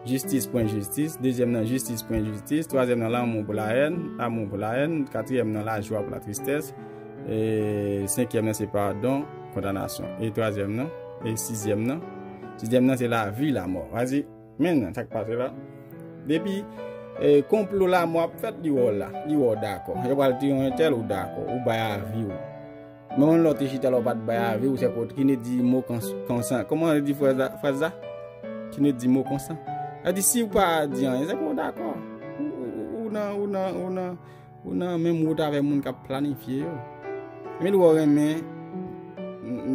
Jistis pou enjistis. Dezyèm nan, jistis pou enjistis. Twazyèm nan, lanmou pou lahèn. Lanmou pou lahèn. Katriyèm nan, lajwa pou latristès. E senkyèm nan, se padon, kondanasyon. E twazyèm nan, e sizyèm nan. Sizyèm nan, se lavi, lamò. Vazi. Men nan, sa k pase la. Depi, eh, konplo lamò ap fèt, li wè w la, li wè w dakò. Yo pral tiye yon entèl, ou dakò, ou bay avi w. Men yon lè w te chita la, ou pa t bay avi w, se kot ki ne di mo kon, konsan. Kòman yo di frèz la, frèz la? Ki ne di mo konsan. Sa di, si w pa di anyen, se ke w dakò. Ou, ou, ou nan, ou nan, ou nan, ou nan menm wout avè moun k ap planifye yo. Men lè w renmen,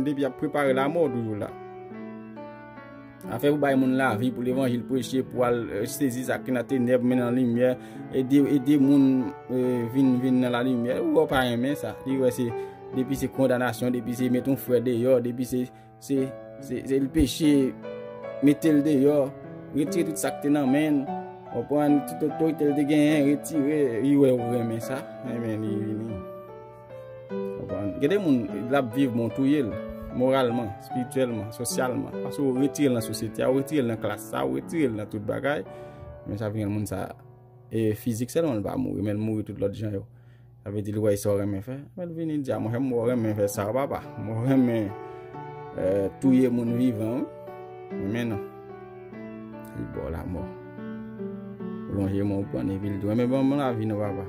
depi y ap prepare lamò w toujou la. Afè pou bay moun lavi, pou levanjil preche, pou al, eh, sezi sa ki nan tenèb, mennen nan limyè, ede, ede moun, eh, vin, vin nan lalimyè. Ou wè w pa renmen sa. Li wè se, depi se kondanasyon, depi se met yon frè deyò, depi se, se, se, se l peche, mete l deyò, retire tout sa k te nan men l, konprann, tout otorite l te genyen, retire, li wè ou renmen sa, enben li vini. Konprann? Gen de moun, l ap viv, men w touye l, moralman, espirityèlman, sosyalman. Paske ou retire l nan sosyete a, ou retire l nan klas sa, ou retire l nan tout bagay. Men sa vin moun sa, e fizik sèlman l pa mouri, men l mouri tout lòt jan yo. Sa vle di li wè sa w renmen fè. Men l vini di a, monchè, m wè w renmen fè sa, papa. M wè w renmen, eh, touye moun vivan, wi. Men non. Li ba w lanmò. Ou lonje men w pran epi l di w, men ban m lavi non, papa.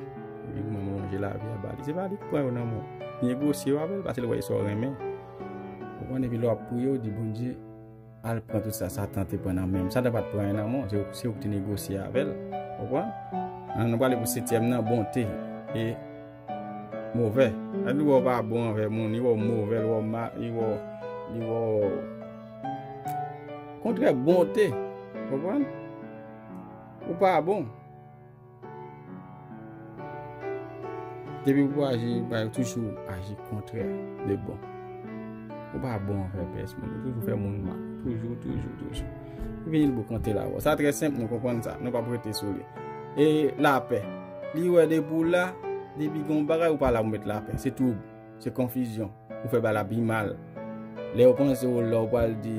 Epi mwen m lonje lavi a ba li. Se pa li k pran yo nan men w. Negosye yo avè l, paske l wè sa w renmen. Ou konprann? Epi lè w ap priye, w di, Bondye, al pran tout sa Satan te pran nan men m. Satan pa t pran anyen nan men w. Se, se ou ki te negosye avè l. Ou konprann? An, nou prale pou setyèm nan, bonte. E movè. Lè li wè w pa bon anvè moun, li wè w movè, li wè w ma-, li wè w, li wè w kontrè bonte. Konprann? Ou pa bon. Depi pou aji, bay toujou aji kontrè de bon. Ou pa bon anvè pèsonn, ou toujou fè moun mal. Toujou, toujou, toujou. Li vini l bokante la. Sa trè senp, nou konprann sa. Nou p ap rete sou li. E lapè. Li wè depi w la, depi gen yon bagay ou pa la pou met lapè. Se twoub, se konfizyon. Ou fè bagay la pi mal. Lè yo panse w la, ou pral di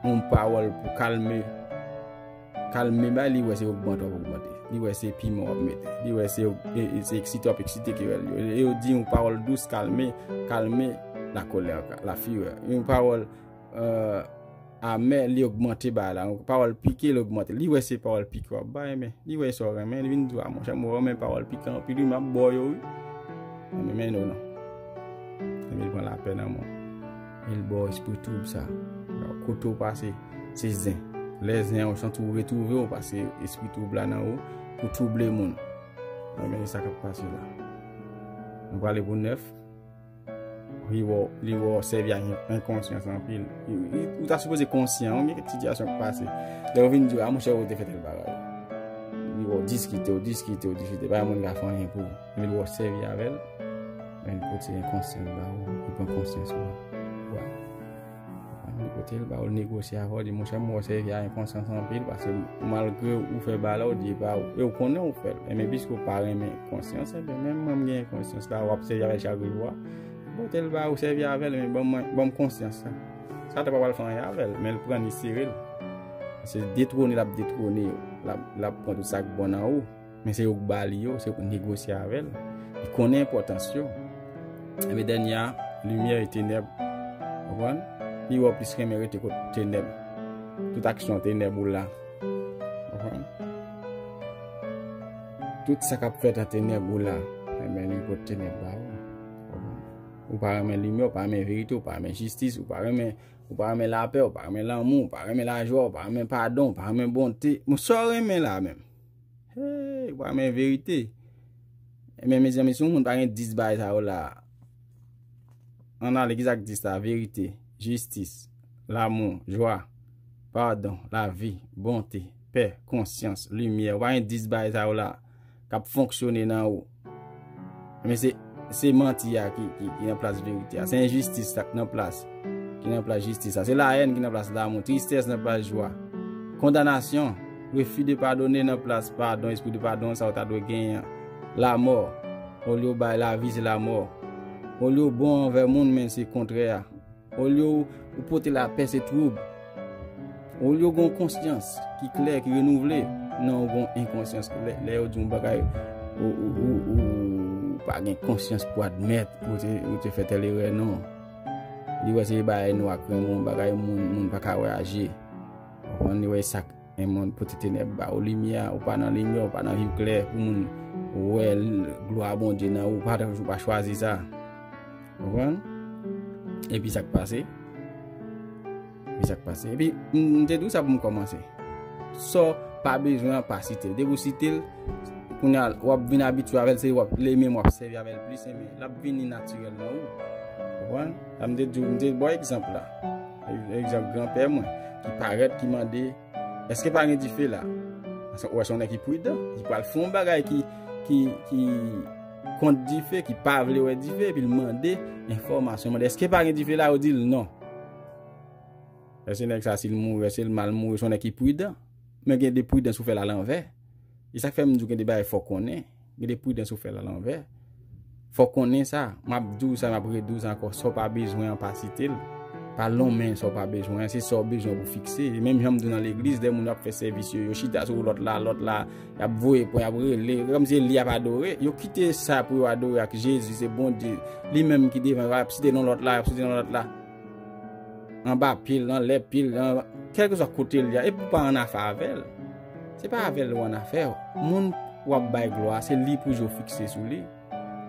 yon pawòl pou kalme, kalme bagay, li wè se ogmante w ap ogmante. Li wè se piman w ap mete. Li wè se, e, e, se eksite w ap eksite kerèl yo. E yo di yon pawòl dous, kalme, kalme la colère, la fureur. Yon pawòl, eh, amè, li ogmante bagay la. Yon pawòl pike, li ogmante. Li wè se pawòl pike w ap bay, men li wè sa w renmen, li vin di w, a, monchè, m wè w renmen pawòl pike anpil, wi, m ap ba w yo, wi. Men, men, non, non. Epi l pran lapè nan men w. E l ba w espri twoub sa. Kote w pase, se zen. Lè zen an, ou santi w retwouve w, paske espri twoub la nan ou, pou twouble moun. Ebyen, e sa k ap pase la. Nou prale pou nèf. Li wè w, li wè w sèvi ak en-, enkonsyans anpil. Li, li, ou ta sipoze konsyan, ou gen kèk sitiyasyon k pase. Lè yo vin di w, a, monchè, ou te fè tèl bagay. Li wè w diskite, w diskite, w diskite. Pa gen moun ka fè anyen pou ou. Epi l wè w sèvi avè l. Men li pote enkonsyans ba ou, li pran konsyans ou. Wè. Li pote l ba ou, l negosye avè w, di, monchè, m wè w sèvi a enkonsyans anpil, paske malgre ou fè bagay la, ou di e pa ou. E ou konnen ou fè l. Enben, piske ou pa renmen konsyans, enben, menm mwen m gen konsyans la, w ap sèvi avè l chak jou a. Pote l ba ou, sèvi avè l, men ban mwen, ban m konsyans la. Satan pa pral fè anyen avè l, men l pran li sere l. Se detwone l ap detwone yo. L ap, l ap pran tout sa k bon nan ou. Men se yo k ba li yo, se yo k negosye avè l. Li konnen enpòtans yo. Ebyen, dènye a, limyè e tenèb. Konprann? Li wè w plis renmen rete kot tenèb. Tout aksyon tenèb ou la. Konprann? Tout sa k ap fèt an tenèb ou la. Ebyen, li pot tenèb ba ou. Konprann? Ou pa renmen limyè, ou pa renmen verite, ou pa renmen jistis, ou pa renmen, ou pa renmen lapè, ou pa renmen lanmou, ou pa renmen lajwa, ou pa renmen padon, ou pa renmen bonte. Bon, sa w renmen la menm? Hey, ou pa renmen verite? Ebyen, mezanmi, si yon moun pa gen dis bagay sa yo la, ann ale, kisa k dis la? Verite, jistis, lanmou, jwa, padon, lavi, bonte, pè, konsyans, limyè. Ou pa gen dis bagay sa yo la k ap fonksyone nan ou. Men se, se manti a ki, ki, ki nan plas verite a. Se enjistis sa k nan plas, ki nan plas jistis la. Se lahèn ki nan plas lanmou. Tristès nan plas jwa. Kondanasyon, refi de padone nan plas padon, espri de padon sa ou ta dwe genyen an. Lamò, olye w bay lavi, se lamò. Olye w bon anvè moun, men se kontrè a. Olye w, ou pote lapè, se twoub. Olye w gen yon konsyans ki klè, ki renouvle, non, ou gen yon enkonsyans ki klè. Lè yo di yon bagay, ou, ou, ou, ou pa gen konsyans pou admèt ou te, ou te fè tèl erè, non. Li wè se bagay nwa k renmen, yon bagay moun, moun pa ka wè a je. Ou konprann? Li wè sa k, men moun pote tenèb ba ou limyè, ou pa nan limyè, ou pa nan viv klè, pou moun wè l-, glwa Bondye nan ou, pa, ou pa chwazi sa. Konprann? Epi sa k pase? Epi sa k pase? Epi, m, m te di w sa pou m kòmanse. Sa w pa bezwen an, pa site l. Depi w site l, kounye a, w ap vin abitye avè l, se w ap, li menm w ap sèvi avè l plis, men l ap vini natirèl nan ou. Konprann? La, m te di w, m te ba w egzanp la. Egzanp granpè mwen, ki parèt, ki mande, èske pa gen dife la? Ou wè, se yon nèg ki pridan, li pral fè yon bagay ki, ki, ki kont dife, ki pa vle wè dife, epi l mande enfòmasyon, mande, èske pa gen dife la? Yo di l non. Èske nèg sa, si l mouri, èske l mal mouri? Se yon nèg ki pridan. Men gen de pridans ou fè l alanvè. E sa k fè m di w gen de bagay fò w konnen. Gen de pridans ou fè l alanvè. Fò w konnen sa. M ap di w sa, m ap redi w sa ankò. Sa w pa bezwen an, pa site l. Pa lonmen sa w pa bezwen an, se sa w bezwen pou fikse. Menm jan m di w nan legliz, lè moun yo ap fè sèvis yo, yo chita sou lòt la, lòt la, y ap voye pwen, y ap rele, kòmsi se li y ap adore. Yo kite sa pou yo adore ak Jezi, se Bondye. Li menm ki devan, y ap site non lòt la, y ap site non lòt la. Anba pye l, anlè pye l, an, kèlkeswa kote l ye a, epi w pa annafè avè l. Se pa avè l ou annafè. Moun w ap bay glwa, se li pou je w fikse sou li.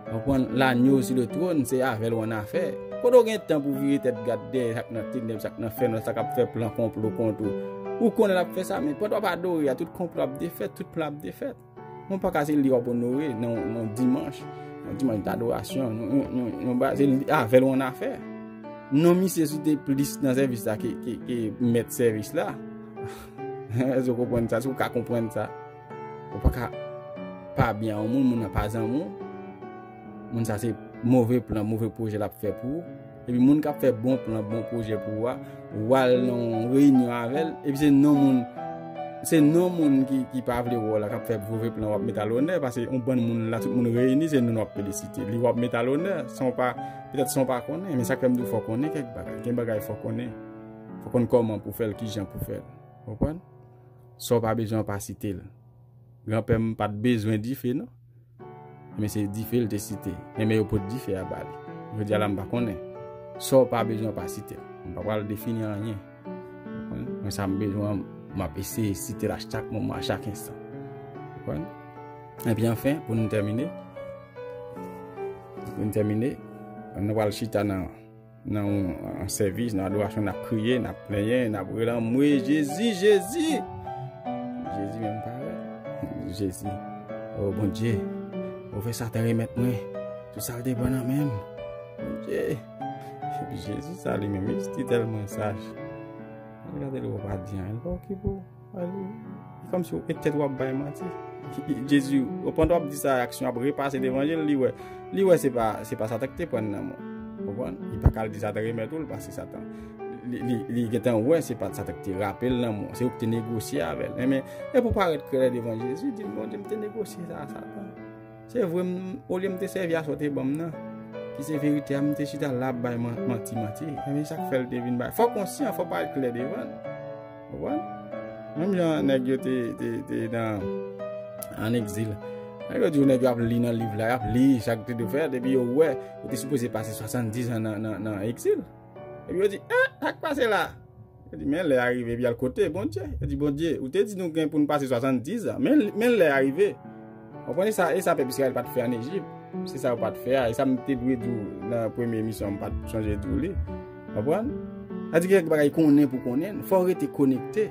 Ou konprann? L'agneau sur le trône, se avè l ou annafè. Kote w gen tan pou vire tèt gad dèyè sa k nan tenèb, sa k nan fènwa, sa k ap fè plan konplo kont ou? Ou konnen l ap fè sa, men pandan w ap adore a, tout konplo ap defèt, tout plan ap defèt. Ou pa ka se li w ap onore nan yon dimanch, yon dimanch dadorasyon, yon, yon, yon, yon ba-, se li, avè l ou annafè. Non misye site plis nan sèvis la ke, ke, ke mèt sèvis la. Èske w konprann sa? Si w ka konprann sa, ou pa ka pa byen a yon moun, moun nan pa zanmi w. Moun sa se move plan, move pwojè l ap fè pou ou. Epi moun k ap fè bon plan, bon pwojè pou ou a, ou al nan yon reyinyon avè l, epi se non moun, se non moun ki, ki pa vle wè w la k ap fè move plan w ap met al onè, paske yon bann moun la, tout moun reyini, se non w ap felisite. Li w ap met al onè, san w pa, petèt san w pa konnen, men sa k fè m di w fò w konnen kèk bagay. Gen bagay fò w konnen. Fò w konn kòman pou w fè l, kijan pou w fè l. Ou konprann? Sa w pa bezwen w pa site l. Granpè m pa t bezwen dife, non. Men se dife l te site. Enben yo pot dife a ba li. Jodi a la m pa konnen. Sa w pa bezwen w pa site l. M pa pral defini anyen. Ou konprann? Men sa m bezwen an, m ap eseye site l a chak moman, a chak enstan. Ou konprann? Epi anfen, pou nou tèmine, pou nou tèmine, nou pral chita nan nan yon, yon sèvis, nan adorasyon, n ap kriye, n ap plenyen, n ap rele anmwe, Jezi, Jezi! Jezi menm parèt. Jezi, o Bondye, ou fè Satan remèt mwen tout sa l te pran nan men m. Bondye, Jezi sa li menm, li tèlman saj. Gade l, ou pa di anyen, li pa okipe w. Li kòmsi e tèt w ap bay manti. Jezi, pandan w ap di sa, aksyon ap repase devan je l, li wè, li wè se pa, se pa Satan ki te pran nan men w. Konprann? Li pa ka al di Satan remèt ou l, paske Satan, li, li, li gentan wè se pa Satan ki te rape l nan men w. Se ou ki te negosye avè l. Enben, e pou parèt klè devan Jezi, di l, Bondye, m te negosye sa a Satan. Se vre, m, olye m te sèvi a sa w te ban m nan, ki se verite a, m te chita la ap bay man-, manti, manti. Enben, sa k fè l te vin bay. Fò w konsyan, fò w parèt klè devan l. Ou konprann? Menm jan nèg yo te, te, te nan, an egzil. Nèg yo di w nèg yo ap li nan liv la, y ap li, sa k te dwe fèt, epi yo wè, yo te sipoze pase swasanndiz an nan, nan, nan egzil. Epi yo di, eh, sa k pase la? Yo di, men lè a rive, epi y al kote Bondye. Yo di, Bondye, ou te di nou gen pou n pase swasanndiz an, men, men lè a rive. Ou konprann? E sa, e sa pèp Izrayèl pa t fè ann Ejip. Se sa yo pa t fè a. E sa m te dwe di w nan premye emisyon, m pa t sonje di w li. Ou konprann? Sa di gen kèk bagay konnen pou konnen l. Fò w rete konekte.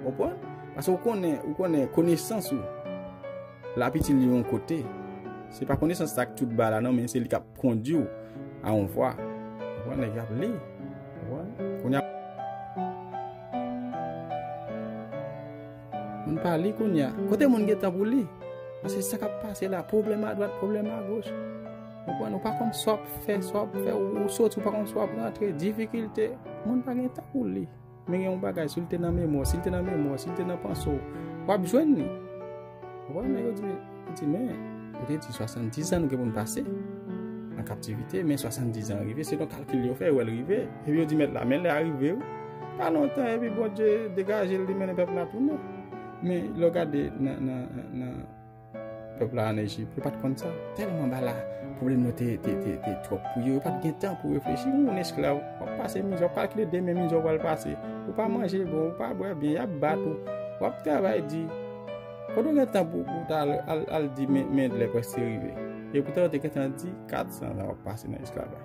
Ou konprann? Paske w konnen, ou konnen konesans ou l ap itil li yon kote. Se pa konesans sa k tout ba la non, men se li k ap kondui w a yon vwa. Ou konprann? Nèg yo ap li. Ou konprann? Kounye a, moun pa li kounye a. Kote moun gen tan pou li? Paske sa k ap pase la, pwoblèm adwat, pwoblèm agoch. Ou konprann? Ou pa konn sa w ap fè, sa w ap fè, ou, ou soti, ou pa konn sa w ap rantre, difikilte. Moun pa gen tan pou li. Men gen yon bagay, si l te nan memwa w, si l te nan memwa w, si l te nan panse w, w ap jwenn li. Ou konprann? Nèg yo di, yo di, men, ou te di swasanndiz an nou gen pou n pase an kaptivite, men swasanndiz an rive, selon kalkil yo fè, yo wè l rive. Epi yo di mèt la, men lè a rive wi. Pa lontan, epi Bondye degaje l, li mennen pèp la tounen. Men lè w gade nan, nan, nan pèp la ann Ejip, yo pa t konn sa. Tèlman bagay la, pwoblèm yo te, te, te, te twòp pou yo, yo pa t gen tan pou reflechi. Ou yon esklav, w ap pase mizè, w ap kalkile demen mizè w pral pase. Ou pa manje bon, ou pa bwè byen, y ap bat ou. W ap travay di, kote w gen tan pou, pou w ta al, al, al di men, men lè prèske rive. Epoutan, yo te gentan di, kat san zan w ap pase nan esklavaj.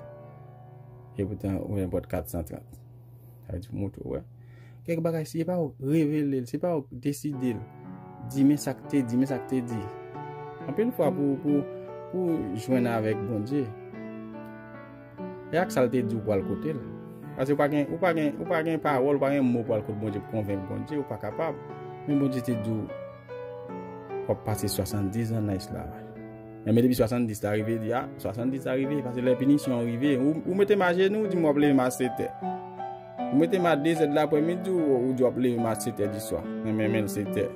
Epoutan, ou nenpòt kat san trant. Sa vle di, moutre w, wè. Kèk bagay, se pa w revele l, se pa w deside l. Di, men sa k te di, men sa k te di. Anpil fwa, pou, pou, pou w jwenn avèk Bondye, e ak sa l te di w pou w al kote l. Paske ou pa gen, ou pa gen, ou pa gen pawòl, ou pa gen mo pou w al kot Bondye pou konvenk Bondye, ou pa kapab. Men Bondye te di w, w ap pase swasanndiz an nan esklavaj. Enben, depi swasanndiz la rive, di, a, swasanndiz la rive, paske lè pinisyon an rive. Ou, ou mete m ajenou, ou di m w ap leve m a sèt è. Ou mete m a de zè de laprèmidi, ou, ou di w ap leve m a sèt è di swa. Enben, men l sèt è.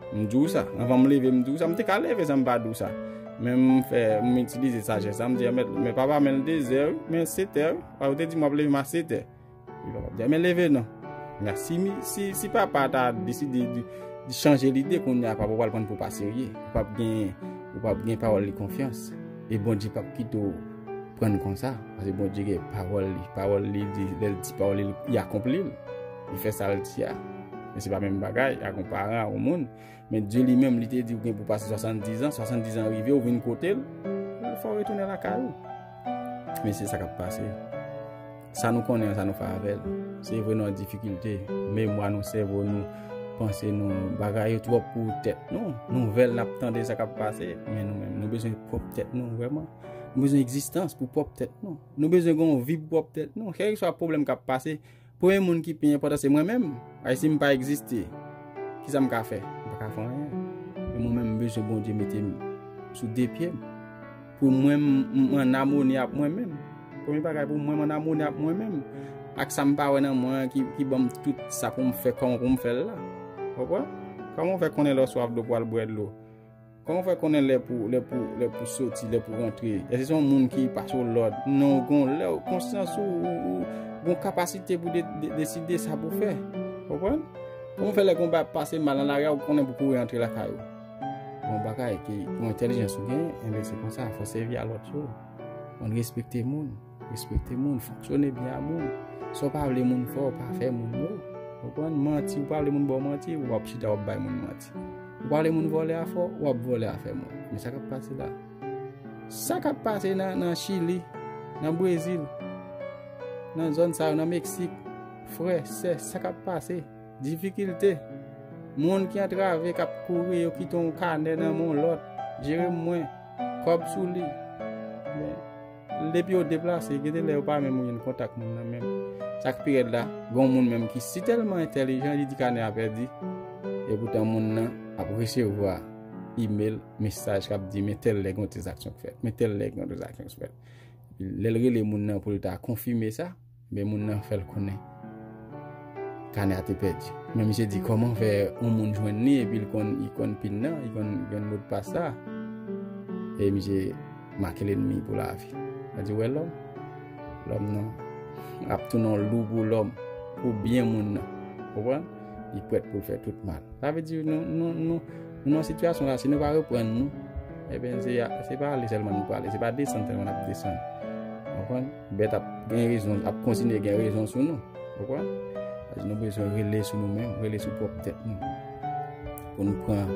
M di w sa. Anvan m leve, m di w sa. M te ka leve san m pa di w sa. Men m fè, m itilize sajès la. M di, men, men papa, men l de zè, wi. Men l sèt è, wi. Ou te di m w ap leve m a sèt è. Li pa p ap di, "Men leve non." Men si, si, si papa ta deside di, di chanje lide kounye a, papa pral pran pou pa serye. Ou p ap gen, ou p ap gen pawòl li konfyans. E Bondye p ap kite w pran konsa. Paske Bondye gen pawòl li. Pawòl li di, lè l di pawòl li, li akonpli l. Li fè sa l di a. Men se pa menm bagay ak yon paran, ak yon moun. Men Dye li menm, li te di w gen pou pase swasanndiz an, swasanndiz an rive, ou vin kote l, fò w retounen lakay ou. Men se sa k ap pase. Sa nou konnen an, sa nou fè avè l. Se vre nou an difikilte. Memwa nou, sèvo nou, panse nou, bagay yo twòp pou tèt nou. Nouvèl n ap tande sa k ap pase, men nou menm, nou bezwen pwòp tèt nou, vrèman. Nou bezwen egzistans pou pwòp tèt nou. Nou bezwen gen yon vi pou pwòp tèt nou. Kèlkeswa pwoblèm k ap pase, premye moun ki pi enpòtan se mwen menm. Ay, si m pa egziste, kisa m ka fè? M pa ka fè anyen. Men mwen menm, m bezwen Bondye mete m sou de pye m. Pou mwen, m, m ann amoni ak mwen menm. Premye bagay, pou mwen, m ann amoni ak mwen menm. Ak sa m pa wè nan mwen an ki, ki ban m tout sa pou m fè, kòman pou m fè l la. Konprann? Kòman w fè konnen lè w swaf dlo pou w al bwè dlo? Kòman w fè konnen lè pou, lè pou, lè pou soti, lè pou rantre? Èske se yon moun ki pase w lòd? Non, w gon lè, w konsyans ou, ou, ou gon kapasite pou de, de, deside sa pou fè. Konprann? Kòman w fè lè gon bagay ap pase mal nan lari a, ou konnen pou kouri antre lakay ou? Bon bagay, ki yon entèlijans ou gen, enben se konsa, fò sèvi a lòt yo. Konn respekte moun, respekte moun, fonksyone byen a moun. Sa w pa vle moun fè w, pa fè moun yo. Konprann? Manti, ou pa vle moun ba w manti, w ap chita w ap bay moun manti. Ou pa vle moun vòlè afè w, w ap vòlè afè moun. Men sa k ap pase la. Sa k ap pase nan, nan Chili, nan Brezil, nan zòn sa yo, nan Meksik, frè, sè, sa k ap pase. Difikilte. Moun ki antrave, k ap kouri, yo kite yon kanè nan men yon lòt. Jere mwen. Kòb sou li. Men, depi yo deplase, gen de lè yo pa menm gen kontak moun nan menm. Sa k pi rèd la, gen yon moun menm ki si tèlman entèlijan, li di kanè a pèdi. Epoutan moun nan ap resevwa imèl, mesaj k ap di, "Men tèl lè gen yon tranzaksyon k fèt. Men tèl lè gen yon tranzaksyon k fèt." Lè l rele moun nan pou l ta konfime sa, men moun nan fè l konnen kanè a te pèdi. Men misye di kòman fè yon moun jwenn li epi l konn, li konn pin nan, li konn, li konn modpas la. E misye make lènmi pou lavi. Sa di, wè lòm, lòm nan ap tounen yon lou pou lòm, pou byen moun nan. Konprann? Li prèt pou l fè tout mal. Sa vle di nou, nou, nou, nou nan sitiyasyon la, si nou pa reprann nou, ebyen, se, se pa ale sèlman nou prale, se pa desann sèlman n ap desann. Konprann? Bèt ap gen rezon, ap kontinye gen rezon sou nou. Konprann? Sa di nou bezwen rele sou nou menm, rele sou pwòp tèt nou. Pou nou pran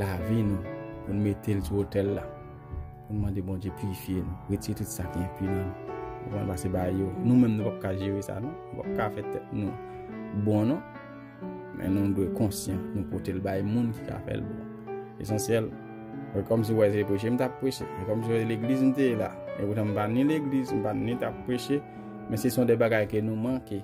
lavi nou, pou nou mete l sou otèl la. Pou nou mande Bondye pirifye nou, retire tout sa ki enpi nan nou. Konprann? Pase bagay yo, nou menm nou p ap ka jere sa non. Nou p ap ka fè tèt nou bon non. Men nou dwe konsyan, nou pote l bay moun ki ka fè l bon. Esansyèl, e kòmsi w wè se preche m t ap preche, e kòmsi w wè se legliz m te ye la. Epoutan m pa ni legliz, m pa ni t ap preche, men se son de bagay ke nou manke,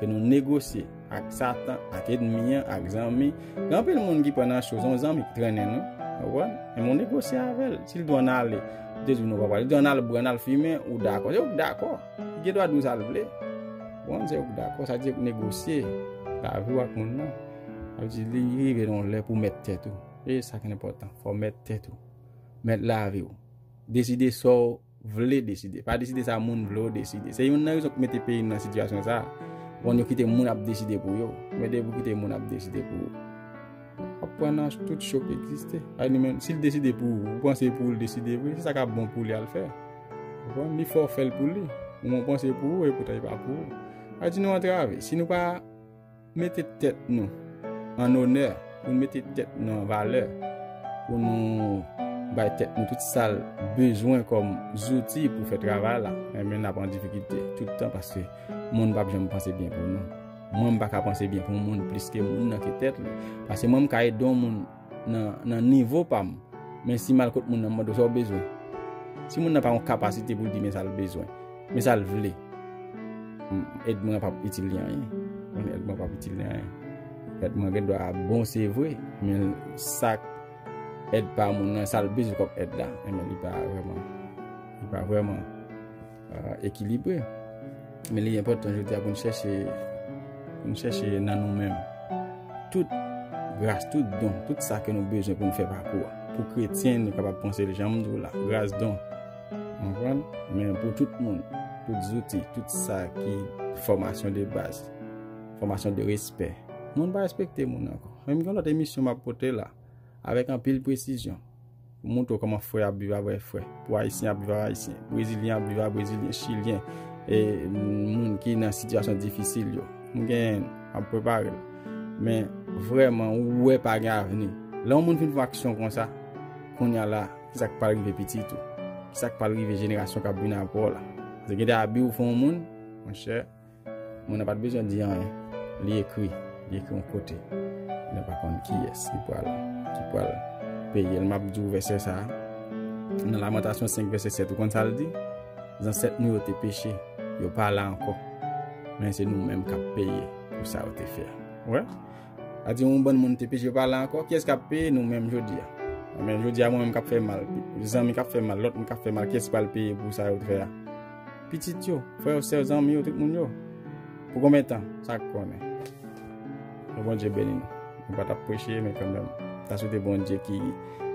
ke nou negosye ak Satan, ak ènmi an, ak zanmi. Gen anpil moun ki pran nan cho, se yon zanmi ki trennen nou. Konprann? Men w negosye avè l. Si l di w ann ale, ou te di w non, w pa prale. Li di w ann al bwè, ann al fimen, ou dakò. Se ou k dakò. Li gen dwa di w sa l vle. Bon, se ou k dakò, sa di ou k negosye lavi w ak moun nan. Sa vle di, li rive nan yon lè pou w mèt tèt ou. E sa ki enpòtan, fò w mèt tèt ou. Mèt lavi w. Deside sa w vle deside. Pa deside sa moun vle w deside. Se youn nan rezon k mete peyi n nan sitiyasyon sa a. Bon, yo kite moun ap deside pou yo. Men depi w kite moun ap deside pou ou, w ap pran nan tout cho k egziste. Ay, li menm, si l deside pou ou, ou panse pou ou l deside vre, se sa k ap bon pou li al fè. Ou konprann? Li fè w fè l pou li. Ou menm w panse pou ou, epoutan li pa pou ou. Sa di nou antrave. Si nou pa mete tèt nou an onè, pou nou mete tèt nou an valè, pou nou bay tèt nou tout sa l bezwen kòm zouti pou fè travay la, enben n ap an difikilte tout tan, paske moun p ap janm panse byen pou nou. Mwen, m pa ka panse byen pou yon moun plis ke moun nan, ke tèt li. Paske mwen, m ka ede yon moun nan, nan nivo pa m. Men si m al kot moun nan, m mande w sa w bezwen. Si moun nan pa yon kapasite pou l di men sa l bezwen, men sa l vle, m, èd mwen p ap itil li anyen. Èd mwen p ap itil li anyen. Èd mwen gen dwa bon, se vre, men sa k èd pa moun nan, sa l bezwen kòm èd la, enben li pa vrèman, li pa vrèman, euh, ekilibre. Men li enpòtan jodi a pou n chèche, pou n chèche nan nou menm tout gras, tout don, tout sa ke nou bezwen pou n fè pakou a. Pou kretyen, nou kapab panse l jan m di w la, gras, don. Ou konprann? Men pou tout moun, tout zouti, tout sa ki fòmasyon de baz, fòmasyon de respè. Moun pa respekte moun ankò. Menm gen lòt emisyon m ap pote la, avèk anpil presizyon, pou montre w kòman frè ap viv avè frè, pou Ayisyen ap viv avè Ayisyen, Brezilyen ap viv avè Brezilyen, Chilyen, e moun ki nan sitiyasyon difisil yo. M gen, ap prepare l. Men, vrèman, ou wè pa gen avni. Lè yon moun fin fè aksyon konsa, kounye a la, kisa k pral rive pitit ou? Kisa k pral rive jenerasyon k ap vin apre w la? Paske gen de abi ou fè yon moun, monchè, moun nan pa t bezwen di anyen. Li ekri, li ekri yon kote. Nou pa konn kiyès ki pral, ki pral peye l. M ap di w vèsè sa a. Nan Lamantasyon senk vèsè sèt, ou konn sa l di? Zansèt nou yo te peche, yo pa la ankò. Men se nou menm k ap peye pou sa yo te fè a. Ou wè? A di yon bann moun te peche, yo pa la ankò. Kiyès k ap peye? Nou menm jodi a. Men jodi a, mwen menm k ap fè mal, zanmi k ap fè mal, lòt moun k ap fè mal, kiyès ki pral peye pou sa yo te fè a? Pitit yo, frè yo, sè yo, zanmi yo, tout moun yo. Pou konbyen tan? Sa k konnen. Ke Bondye beni nou. Nou pa t ap preche, men kanmenm, ta swete Bondye ki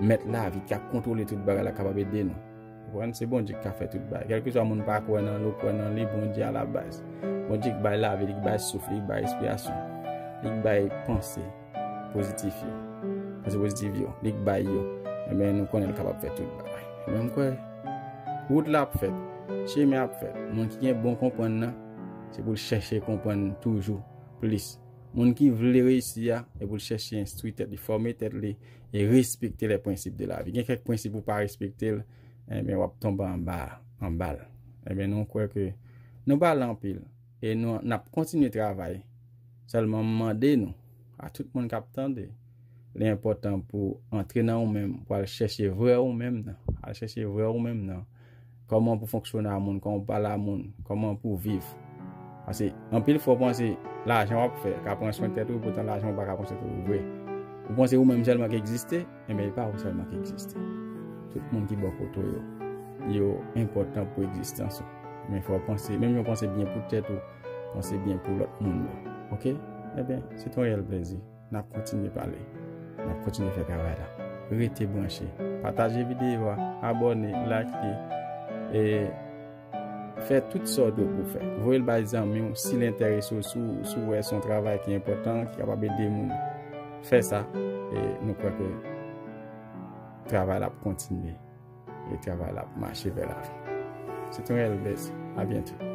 mèt lavi, ki ap kontwole tout bagay la, kapab ede nou. Ou konprann? Se Bondye ki ka fè tout bagay. Kèlkeswa moun pa kwè nan li, ou kwè nan li, Bondye alabaz. Bondye ki bay lavi, li ki bay souf, li ki bay respirasyon. Li ki bay panse pozitif yo. Panse pozitif yo, li k bay yo. Ebyen, nou konnen l kapab fè tout bagay. Ebyen, m kwè, wout la ap fèt, chemen ap fèt. Moun ki gen bon konprann nan, se pou l chèche konprann toujou plis. Moun ki vle reyisi a, e pou l chèche enstwi tèt li, fòme tèt li, e respekte les principes de la vie. Gen kèk prensip ou pa respekte l, ebyen, w ap tonbe anba, anba l. Ebyen, nou kwè ke nou pale anpil, e nou, n ap kontinye travay. Sèlman, m mande nou, a tout moun k ap tande, li enpòtan pou antre nan ou menm, pou al chèche vrè ou menm nan. Al chèche vrè ou menm nan. Kòman pou fonksyone a moun, kòman pou pale a moun, kòman pou viv. Paske anpil fwa w panse lajan w ap fè ka pran swen tèt ou, poutan lajan w pa ka pran swen tèt ou vre. Ou panse ou menm sèlman ki egziste, enben, e pa ou sèlman ki egziste. Tout moun ki bò kote w yo, yo enpòtan pou egzistans ou. Men fò w panse, menm jan w panse byen pou tèt ou, panse byen pou lòt moun yo. Oke? Ebyen, se te yon reyèl plezi. N ap kontinye pale. N ap kontinye fè travay la. Rete branche. Pataje videyo a, abòne, like, e fè tout sa w dwe pou fè. Voye l bay zanmi w si l enterese w, si w, si w wè se yon travay ki enpòtan, ki kapab ede moun. Fè sa, e nou kwè ke travay la ap kontinye. E travay la ap mache vè lavi. Se te yon reyèl plezi. A byento.